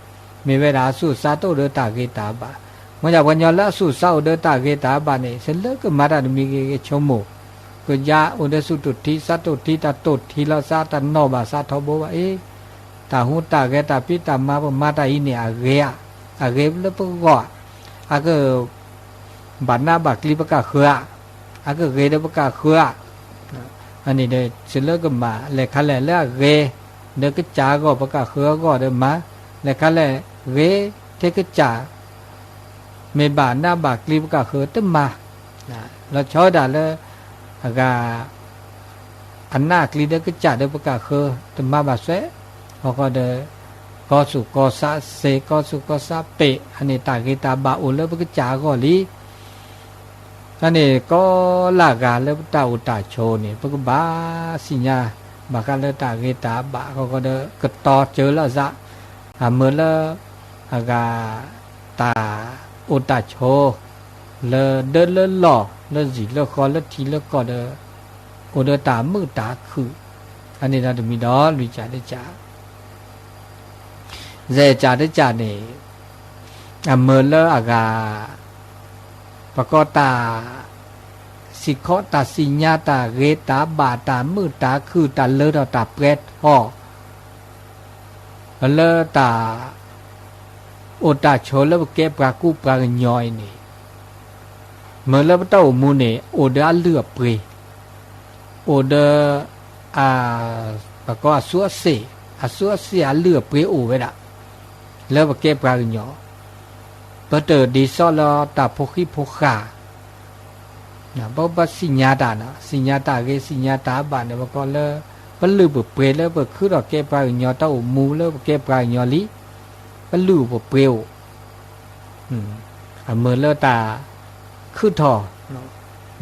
မ့ၢ်ဝဲဒၣ်အသူၣ်အသးတအိၣ်ဒီးတၢ်ဂ့ၤတၢ်ဘၣ်. မ့ၢ်ဒၣ်ပှၤကညီလၢအသူၣ်အသးအိၣ်ဒီးတၢ်ဂ့ၤတၢ်ဘၣ်န့ၣ် သ့လၢကမၤတၢ်တမံၤဂ့ၤဂ့ၤဆိကမိၣ်, ကယါအိၣ်ဒီးသူၣ်တိၢ်ထံ သးတိၢ်ထံ တၢ်တိၢ်ထံလီၤသး တၢ်နီၣ်ဘၣ်သးထီဘိဘၣ်အံၤ တၢ်ဟူးတၢ်ဂဲၤ တၢ်ဖံးတၢ်မၤ ပမၤတၢ်အံၤန့ၣ် အဂ့ၤဧါ, အဂ့ၤလၢပဂီၢ်ဧါ, အကဘၣ်နးဘၣ်ကျံပကၢ်ဃၢဧါ, အကဂ့ၤဒီးပကၢ်ဃၢဧါ, အန့ၣ်ဒီး သ့လၢကမၤ လဲၤခါလဲၣ်လၢအဂ့ၤ ဒီးကစၢ်အဂီၢ် ပကၢ်ဃၢအဂီၢ်ဒီးမၤ, လဲၤခါလဲၣ်ဂ့ၤထဲကစၢ် မ့ၢ်ဘၣ်နးဘၣ်ကျံပကၢ်ဃၢတမၤ, လီၤဆီဒၣ်လၢ အဂၤ အနးအကျံဒီးကစၢ်ဒီးပကၢ်ဃၢ တမၤဘၣ်စွဲ, အဃိဒီး ကီသူၣ်ကီသးစ့ ကီသူၣ်ကီသးပ့း အန့ၣ်တၢ်ဂ့ၤတၢ်ဘၣ်အိၣ်လၢပကစၢ်အဂီၢ်လံ. အန့ၣ်ကိးလၢဂၤလၢပတၢ်အိၣ်တၢ်ဆိးန့ၣ် ပကဘၣ်သ့ၣ်ညါ ဘၣ်ဃးလၢတၢ်ဂ့ၤတၢ်ဘၣ်အဃိဒီး ကတီၤစၢၤလၢအသး, အမုာ်လၢ အဂၤ တၢ်အိၣ်တၢ်ဆိး လၢဒၢလၢလီၢ် လၢစံၣ်လၢဃီ လၢထံလၢကီၢ်ဒီး အိၣ်ဒီးတၢ်မုာ်တၢ်ခုၣ်, အန့ၣ်ဒီးတမံၤဒီး လွံၢ်ကၢ်တကၢ်, ယဲၢ်ကၢ်တကၢ်န့ၣ် အမုာ်လၢအဂၤ ပကိးတၢ် စံၣ်ခီတၢ်စံၣ်ညါ တၢ်ဂ့ၤတၢ်ဘၣ် တၢ်မုာ်တၢ်ခုၣ် တၢ်လၢထီၣ်တၢ်ပှဲၤထီၣ် လၢတၢ် အိၣ်တၢ်ဆိးလၢပကဲပှၤကူပှၤကညီအံၤန့ၣ် မုာ်လၢပတၢ်အိၣ်မူန့ၣ် အိၣ်ဒီးအလုၢ်အပှ့ၤ, အိၣ်ဒီး ပကိးအစူအစ့ၣ်, အစူအစ့ၣ်အလုၢ်အပှ့ၤအိၣ်ဝဲဒၣ် လၢပကဲပှၤကညီ, ပတဒ်သိးလၢတၢ်ဖိဃံဖိဃာ် ပဘၣ်စံၣ်ညါတၢ်နီၤ, စံၣ်ညါတၢ်ဂ့ၤ စံၣ်ညါတၢ်ဘၣ်န့ၣ် ပကိးလၢ ပလုၢ်ပပှ့ၤလၢပခုထီၣ်ကဲပှၤကညီ တၢ်အိၣ်မူလၢပကဲပှၤကညီလံ, ပလုၢ်ပပှ့ၤအိၣ်, အမုာ်လၢတၢ်ခုၣ်ထီၣ်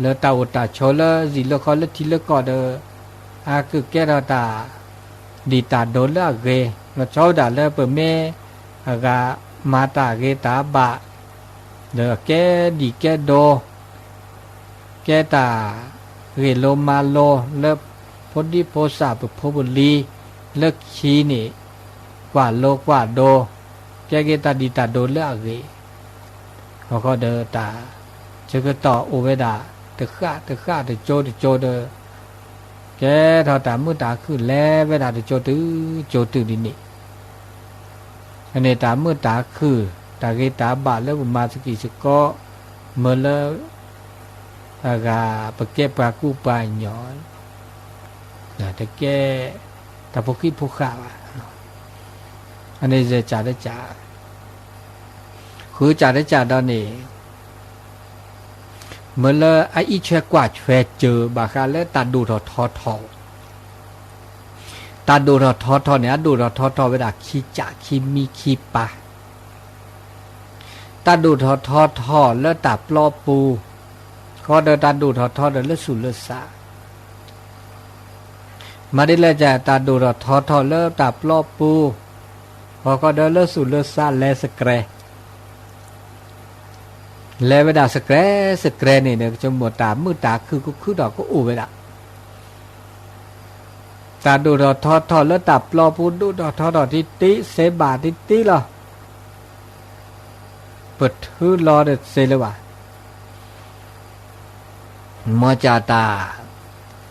လၢတၢ်အိၣ်တၢ်ဆိးလၢစံၣ်လၢဃီလၢထံလၢကီၢ်ဒီး အကကဲထီၣ်တၢ် ဒံၣ်တၢ်ဒိးလၢအဂ့ၤ, လီၤဆီဝဲဒၣ်လၢပမ့ၢ် အဂၤမၤတၢ်ဂ့ၤတၢ်ဘၣ် ဒီးကဲဒံၣ်ကဲဒိး ကဲတၢ်ဂ့ၢ်လိၤမၤလိၤ လၢဖိဒံဖိသၣ်ပဖိပလံၤ လၢခံန့ၣ် ကွၢ်လိကွၢ်ဒိး ကဲက့ၤတၢ်ဒံၣ်တၢ်ဒိးလၢအဂ့ၤ, အဃိဒီးတၢ် ဆၢကတီၢ်အိၣ်ဝဲဒၣ် တဃၣ်တဃၣ်တကၠိတကၠိဒီး ကဲထီၣ်တၢ်မုာ်တၢ်ခုၣ်လဲၤဝဲဒၣ်တကၠိတုၤကၠိတုၤဒ်န့ၣ် န့ၣ်တၢ်မုာ်တၢ်ခုၣ် တၢ်ဂ့ၤတၢ်ဘၣ်လၢပမၤသကိးစ့ၢ်ကီး မ့ၢ်လၢ အဂၤပကဲပှၤကူပှၤကညီ တကဲ တၢ်ဖိခံဖိဃာ်ဘၣ်. အန့ၣ်စ့ၢ်ကီးတကး ဃုကးတကးဒီးန့ၣ် မ့ၢ်လၢအအံးထွဲကွၢ်ထွဲစၢၤဘၣ်ဃးလၢတၢ်ဒိၣ်ထီၣ်ထီထီၣ် တၢ်ဒိၣ်ထီၣ်ထီထီၣ်န့ၣ် အဒိၣ်ထီၣ်ထီထီၣ်ဝဲဒၣ်ခံကးခံမံၤခံပၤ တၢ်ဒိၣ်ထီၣ်ထီထီၣ်လၢတၢ်ပျီပူၤ ဃီဒီးတၢ်ဒိၣ်ထီၣ်ထီထီၣ်လၢသူၣ်လၢသး မၤဒ်လဲၣ် တၢ်ဒိၣ်ထီၣ်ထီထီၣ်လၢတၢ်ပျီပူၤ ဃီဃီဒီးလၢသူၣ်လၢသးလဲၤစကြဲး လဲၤဝဲဒၣ်စကြဲးစကြဲးန့ၣ်ဒီး ကဆိကမိၣ်တၢ်မုာ်တၢ်ခုၣ်ကခုၣ်ထီၣ်ကအိၣ်ဝဲဒၣ် တၢ်ဒိၣ်ထီၣ်ထီထီၣ်လၢတၢ်ပျီပူၤ ဒိၣ်ထီၣ်ထီထီၣ်တံၢ်တံၢ် စ့ဘၣ်တံၢ်တံၢ်လီၤ. ပထုးလီၤဒီးစ့လၢၤဘၣ် မ်ကၢ်တၢ်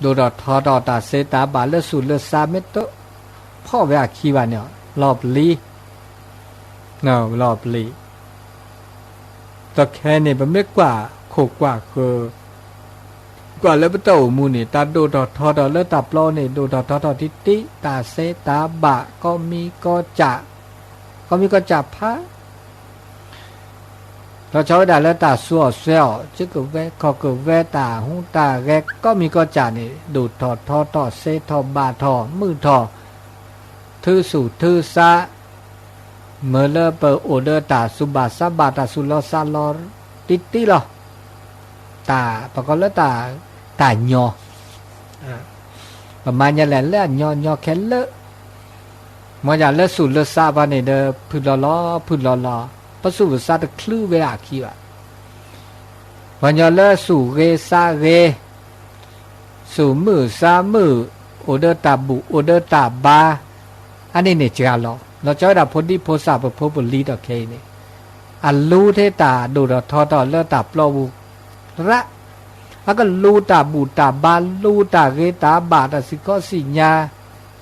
ဒိၣ်ထီၣ်ထီထီၣ်တၢ်စ့တၢ်ဘၣ်လၢသူၣ်လၢသးမ့ၢ်တဖီၣ်ဝဲအခံဘၣ်န့ၣ် လီၤပျံၤ လီၤပျံၤ ဒီးခဲအံၤန့ၣ်ပမ့ၢ်ကွၢ်ခိၣ်ကွၢ်ဃၢၤ ကွၢ်လၢပတၢ်အိၣ်မူန့ၣ် တၢ်ဒိၣ်ထီၣ်ထီထီၣ်လၢတၢ်ပျီန့ၣ် ဒိၣ်ထီၣ်ထီထီၣ်တံၢ်တံၢ် တၢ်စ့တၢ်ဘၣ် ကီမံကီစၢ် ကီမံကီစၢ်ဖး လီၤဆီဝဲဒၣ်လၢတၢ်စူၤအီၣ်စွဲအီၣ် ကကဝဲခီၣ်ကဝဲ တၢ်ဟူးတၢ်ဂဲၤ ကီမံကီစၢ်န့ၣ် ဒိၣ်ထီၣ်ထီထီၣ် စ့ထီၣ်ဘၣ်ထီၣ် မုာ်ထီၣ် ထုးသူၣ်ထုးသး မ့ၢ်လၢပအိၣ်ဒီးတၢ်သူၣ်ဘၣ်သးဘၣ် တၢ်သူၣ်လီသးလီတံၢ်တံၢ်လီၤ. တၢ်ပကိးလၢ တၢ်ညီ ပမၤညါလဲၣ်လၢအညီညီခဲလၢာ် မ်ယၤလၢသူၣ်လၢသးဘၣ်န့ၣ်ဒီး ဖုၣ်လီၤလီၤ ဖုၣ်လီၤလီၤ ပသူၣ်ပသးတချုးဝဲဒၣ်အခံဘၣ်. ပှၤညီလၢသူၣ်ဂ့ၤသးဂ့ၤ သူၣ်မုာ်သးမုာ် အိၣ်ဒီးတၢ်ဘူၣ်အိၣ်ဒီးတၢ်ဘါ အန့ၣ်န့ၣ်စှၤလီၤ. လီၤဆီဝဲဒၣ်ဖိဒံဖိသၣ်ပဖိပလံၤဒီးခဲအံၤန့ၣ် အလူၤထဲတၢ်ဒိၣ်ထီၣ်ထီထီၣ်လၢတၢ်ပျီပူၤ ရး အကလူၤတၢ်ဘူၣ်တၢ်ဘါ လူၤတၢ်ဂ့ၤတၢ်ဘၣ် တၢ်စံၣ်ခီစံၣ်ညါ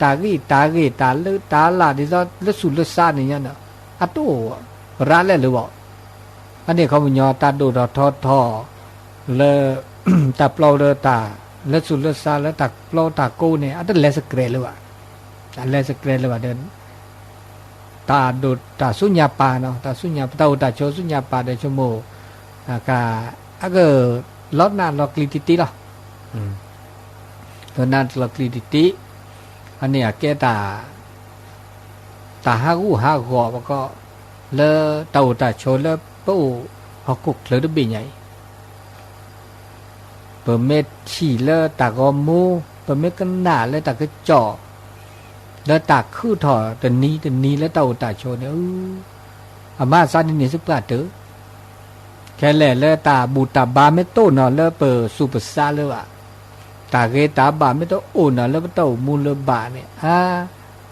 တၢ်ဂံၢ်တၢ်ဂ့ၤ တၢ်လၢတၢ်လၢ် ဒ်သိးလၢသူၣ်လၢသးန့ၣ်ညါန့ၣ် အတအိၣ်ရးလဲၣ်လၢၤဘၣ်. အန့ၣ်ခီပညီတၢ်ဒိၣ်ထီၣ်ထီထီၣ် လၢ တၢ်ပျီလၢတၢ် လၢသူၣ်လၢသးလၢတၢ်ပျီတၢ်ကိးန့ၣ် အတလဲၤစကြဲးလၢၤဘၣ်. အလဲၤစကြဲးလၢၤဘၣ်ဒီး တၢ်ဒိၣ်တၢ်ဆူညါပၢ်နီၤ တၢ်ဆူညါ ပတၢ်အိၣ်တၢ်ဆိးဆူညါပၢ်ဒီးဆိကမိၣ် အကလီၤနၢ်လီၤကျံၤတံၢ်တံၢ်လီၤ. လီၤနၢ်လီၤကျံၤတံၢ်တံၢ် အန့ၣ်အကဲတၢ် တၢ်ဟးဂူာ်ဟးဂီၤပကီး လၢတၢ်အိၣ်တၢ်ဆိးလၢပအိၣ်ဟီၣ်ခိၣ်ချၢတဘ့ၣ်ညါအံၤ ပမ့ၢ်ထံၣ်လၢတၢ်ဂီၤမူ ပမ့ၢ်ကနၣ်လၢတၢ်ကစီၣ် လၢတၢ်ခုၣ်ထီၣ်တနံၤတနံၤလၢတၢ်အိၣ်တၢ်ဆိးန့ၣ် အမၤသးဒ်န့ၣ်စ့ၢ်ပှၤတၢၢ် ခဲလၢာ်လၢတၢ်ဘူၣ်တၢ်ဘါမ့ၢ်တအိၣ်နီၤလၢပသူၣ်ပသးလၢၤဘၣ်, တၢ်ဂ့ၤတၢ်ဘၣ်မ့ၢ်တအိၣ်နီၤလၢပတၢ်အိၣ်မူလၢၤဘၣ်န့ၣ် အါ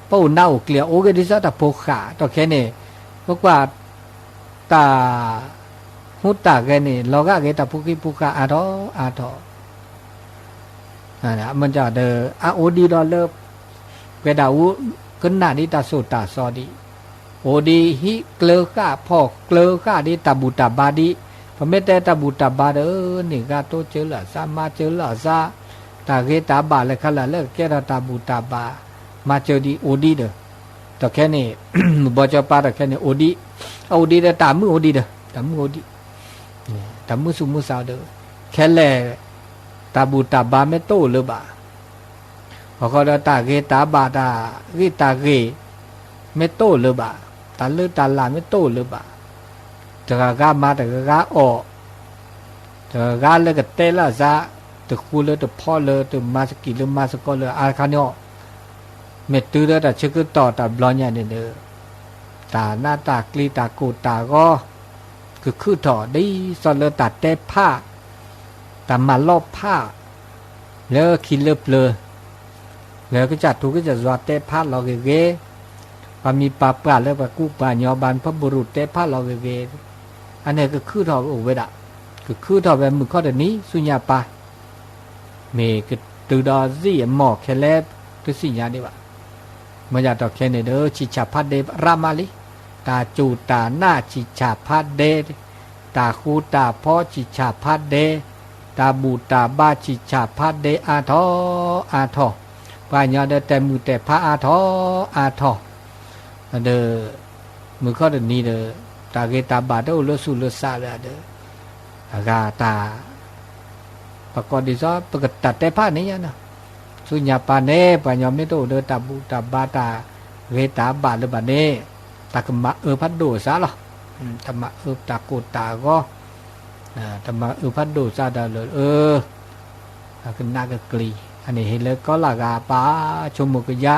ပအိၣ်နၢ်အိၣ်ကျံၤ အိၣ်ဂ့ၤဒ်သိးတၢ်ဖိဃာ် ဒီးခဲန့ၣ် ပကွၢ် တၢ် ဟူးတၢ်ဂဲၤန့ၣ် လီၤဂာ်ဂ့ၤ တၢ်ဖိခံဖိဃာ်အါထီၣ်အါထီၣ် မ့ၢ်ဒီး အအိၣ်ဒံးဒီးလၢ ပှဲၤဒၣ်အူ ကနၣ်ဒ်တၢ်သိၣ်တၢ်သီဒံး, အိၣ်ဒံးဟံးကျၢၤဃာ်ဖီၣ်ကျၢၤဃာ်ဒ်တၢ်ဘူၣ်တၢ်ဘါဒံး, ပမ့ၢ်တဲတၢ်ဘူၣ်တၢ်ဘါဒီး န့ၢ်ဂၤတိစၢၤလၢအသး မၤစၢၤလၢအသး, တၢ်ဂ့ၤတၢ်ဘၣ်လၢခါလၢ်လၢကကဲထီၣ်တၢ်ဘူၣ်တၢ်ဘါ မၤစၢၤဒံးအိၣ်ဒံးဒီး, ဒီးခဲန့ၣ် ဘီကၠီပၤဒီးခဲန့ၣ်အိၣ်ဒံး, အအိၣ်ဒံးဒီးတၢ်မုၢ်အိၣ်ဒံးဒီး တၢ်မုၢ်အိၣ်ဒံး တၢ်မုၢ်သူၣ်မုၢ်သးဒီး ခဲလၢာ် တၢ်ဘူၣ်တၢ်ဘါမ့ၢ်တအိၣ်လၢၤဘၣ်, အဃိဒီးတၢ်ဂ့ၤတၢ်ဘၣ်တၢ်ဂ့ၤတၢ်ဂ့ၤ မ့ၢ်တအိၣ်လၢၤဘၣ်, တၢ်လၢတၢ်လၢ်မ့ၢ်တအိၣ်လၢၤဘၣ်, တဂၤဂၤမၤတဂၤဂၤအီၣ်, တဂၤဂၤလၢကတဲလၢအသး, တဃူလၢတဖိးလၢ တမၤသကိးလၢမၤသကိးလၢၤ အါတခါန့ၣ်အီၤ, မ့ၢ်တုၤလၢတၢ်ဆၢကတီၢ်တၢ်ဘျီညါန့ၣ်ဒီး တၢ်နးတၢ်ကျံၤတၢ်ကိၢ်တၢ်ဂီၤ ကခုၣ်ထီၣ်ဒ်သိးလၢတၢ်တဲဖး, တၢ်မၤလီဖး, လၢခံလၢပျၢၤ, လၢကစၢ်ထူကစၢ်ယွၤတဲဖးလီၤဂ့ၤဂ့ၤ, ပှၤမံၤပှၤပှၢ်လၢပှၤကူပှၤကညီဘၣ် ဖဲဘရူၤတဲဖးလီၤဂ့ၤဂ့ၤ, အန့ၣ်ကခုၣ်ထီၣ်အိၣ်ဝဲဒၣ်, ကခုၣ်ထီၣ်ဝဲမုၢ်ခီတနံၤဆူညါပၢ် မ့ၢ်ကတုၤဒီးသံၣ်အမီၢ်ခဲလၢာ် တသ့ၣ်ညါဒံးဘၣ်. မ့ၢ်ယၤဒီးခဲန့ၣ်ဒီး ဆံၣ်ဆၣ်ဖးဒဲးရးမးလံ. တၢ်စူၢ်တၢ်နာ်ဆံးဆၣ်ဖးဒဲ, တၢ်ဃူတၢ်ဖိးဆံးဆၣ်ဖးဒဲ, တၢ်ဘူၣ်တၢ်ဘါဆံးဆၣ်ဖးဒဲအါထီၣ်အါထီၣ်, ပှၤကညီဒီးတဲာ်မုာ်တဲာ်ဖးအါထီၣ်အါထီၣ်, ဒီး မုၢ်ခီတနံၤဒီး တၢ်ဂ့ၤတၢ်ဘၣ်တအိၣ်လၢသူၣ်လၢသးလၢဒီး အဂၤတၢ် ပကိးဒ်သိး ပကတၢ်တဲဖးန့ၣ်ညါနီၤ, ဆူညါပၤန့ၣ် ပှၤကညီမ့ၢ်တအိၣ်ဒီးတၢ်ဘူၣ်တၢ်ဘါတၢ်ဂ့ၤတၢ်ဘၣ်လၢၤဘၣ်န့ၣ် တၢ်ကမၤအၢဖးဒိၣ်အသးလီၤ. တမၤအၢတၢ်ကိၢ်တၢ်ဂီၤ, တမၤအၢဖးဒိၣ်သးဒီးလၢ အကနၣ်ကကျံၤ, အန့ၣ်ဟ့ၣ်လၢကီလၢ်ဂၤပာ်ဆိကမိၣ်ကယါ,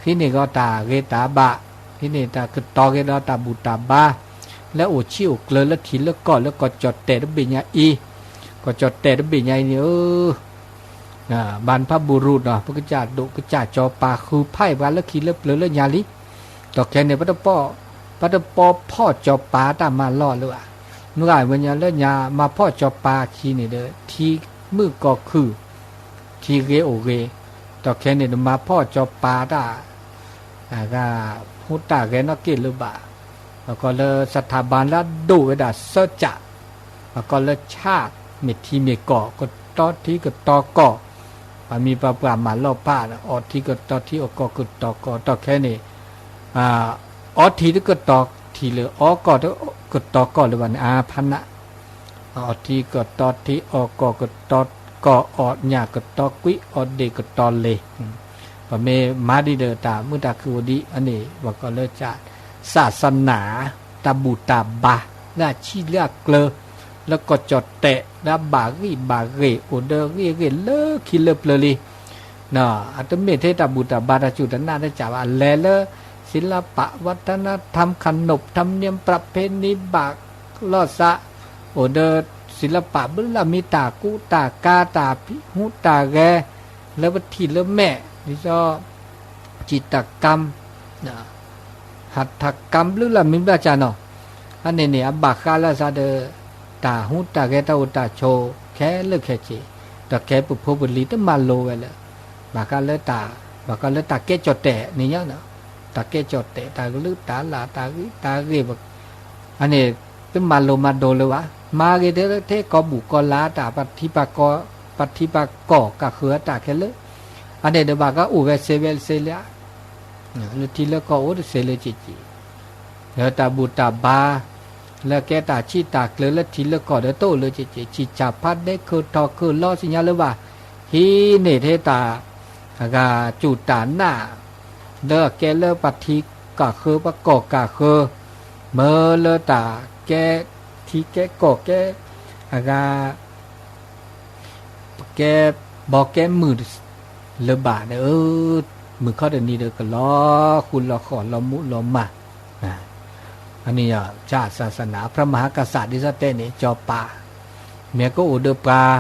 ဟံးန့ၢ်ဂီၤတၢ်ဂ့ၤတၢ်ဘၣ်, ဟံးန့ၢ်တၢ်ကတီၤက့ၤဒီးတၢ်ဘူၣ်တၢ်ဘါ, လၢအိၣ်ဆံးအိၣ်ကျၢၤလၢထံးလၢကီၢ်လၢကီၢ်ကၠီၣ်တဲာ်တဘ့ၣ်ညါအံၤ, ကီၢ်ကၠီၣ်တဲာ်တဘ့ၣ်ညါအံၤန့ၣ် ဘၣ်နဖးဘူရူးနီၤ ပကစၢ်ဒိၣ်ကစၢ်ကၠီပၤဃုဖးအံၤပှၤလၢခံလၢပျၢၤလၢညါလံ, ဒီးခဲန့ၣ် ပတပီဖီၣ်ကၠီပၤတၢ်မၤလီၢ်လၢၤဘၣ်, မုၢ်ဂၤဝဲညါလၢညါမၤဖီၣ်ကၠီပၤခံန့ၣ်ဒီး ထံမုၢ်ကီၢ်ခုၣ်, ထံဂ့ၤအိၣ်ဂ့ၤ, ဒီးခဲန့ၣ်ဒီးမၤဖီၣ်ကၠီပၤတၢ် အဂၤ ဟူးတၢ်ဂဲၤနီၣ်က့ၢ်လၢၤဘၣ်, ပကိးလၢ စထၢဘၣ်လၢအဒိၣ်ဝဲဒၣ်စၢကၠး, ပကိးလၢဆၣ် မ့ၢ်ထံမ့ၢ်ကီၢ် ကတီထံကတီကီၢ်, ပှၤမံၤပှၤပှၢ်မၤလီၢ်ဖး အီထံကတီထံအီကီၢ်ကတီကီၢ် ဒီးခဲန့ၣ် အီထံတကတီထံလၢၤ အီကီၢ်တကတီကီၢ်လၢၤဘၣ်န့ၣ် အါဖးနး အီထံကတီထံ အီကီၢ်ကတီကီၢ် အီနၢ်ကတီကွံအီဒ့ၣ်ကတီလ့ၤ, ပမ့ၢ်မၤဒ်ဒီးတၢ်မုာ်တၢ်ခုၣ်အိၣ်ဒံး အန့ၣ် ပှၤကိးလၢ စၣ်စနၢ် တၢ်ဘူၣ်တၢ်ဘါ လၢအဆံးလၢအကျၢၤ လၢကီၢ်ကၠီၣ်တဲာ် လၢအဘၣ်ဂံၢ်ဘၣ်ဂ့ၢ် အိၣ်ဒီးဂ့ၢ်ဂ့ၢ်လၢခံလၢပျၢၤလံ အတမ့ၢ်ထဲတၢ်ဘူၣ်တၢ်ဘါတၢ်စူၢ်တၢ်နာ်တစၢ်ဘၣ် အလဲၤလၢ ศิลปะ วัฒนธรรม ขนบธรรมเนียมประเพณี ဘၣ်လီၤသး အိၣ်ဒီး ศิลปะ ဘျုးလၢ်မံၤ တၢ်ကူတၢ်ကၤ တၢ်ဟူးတၢ်ဂဲၤ လၢပထံၣ်လၢမဲာ် ဒ်သိး จิตรกรรม หัตถกรรม ဘျုးလၢ်မံၤဘၣ်စၢ်နီၤ အန့ၣ်န့ၣ် အဘၣ်ဃးလၢသးဒီး တၢ်ဟူးတၢ်ဂဲၤတၢ်အိၣ်တၢ်ဆိး ခဲလၢာ်ခဲဆ့ ဒီးခဲပဖိပလံၤတမၤလိဝဲလၢ ဘၣ်ဃးလၢတၢ် ဘၣ်ဃးလၢတၢ်ကဲကၠီၣ်တဲာ်န့ၣ်ညါ တၢ်ကဲကၠီၣ်တဲာ် တၢ်ကလုၢ်တၢ်လၢ် တၢ်ဂ့ၢ်တၢ်ဂ့ၢ် အန့ၣ် တမၤလိမၤဒိးလၢၤဘၣ် မၤဂ့ၤထဲထဲကီၢ်ဘူၣ်ကီၢ်လါတၢ် ပှၤထံပှၤကီၢ် ပှၤထံပှၤကီၢ်ကၢ်ဃၢၤအတၢ်ခဲလၢာ် အန့ၣ်ဒီးဘၣ်ကအိၣ်ဝဲစ့ဝဲစ့လၢ လၢထံလၢကီၢ်အိၣ်တစ့လၢက့ၤက့ၤ လၢတၢ်ဘူၣ်တၢ်ဘါ လၢကဲတၢ်ဆံးတၢ်ကျၢၤလၢထံလၢကီၢ်ဒီးတအိၣ်လၢက့ၤက့ၤ ဆံးဆၣ်ဖးဒဲ ခၢၣ်ထီၣ်ခၢၣ်လီၤသ့ၣ်ညါလၢၤဘၣ် ဟံးန့ၢ်ထဲတၢ် အဂၤစူၢ်တၢ်နာ် လၢအကဲလၢပှၤထံကၢ်ဃၢၤ ပှၤကီၢ်ကၢ်ဃၢၤ မၢလၢတၢ်ကဲထံကဲကီၢ်ကဲ အဂၤ ပကဲဘီကဲမုၢ်လၢၤဘၣ်ဒီး မုၢ်ခီတနံၤဒီးကလီၤဃူလီၤဃီၣ်လီၤမူလီၤမၢ် အန့ၣ် ศาสนาพระมหากษัตริย์ ဒ်သိးတဲန့ၣ် ကၠီၤပၤ မ့ၢ်ကအိၣ်ဒီးပှၤ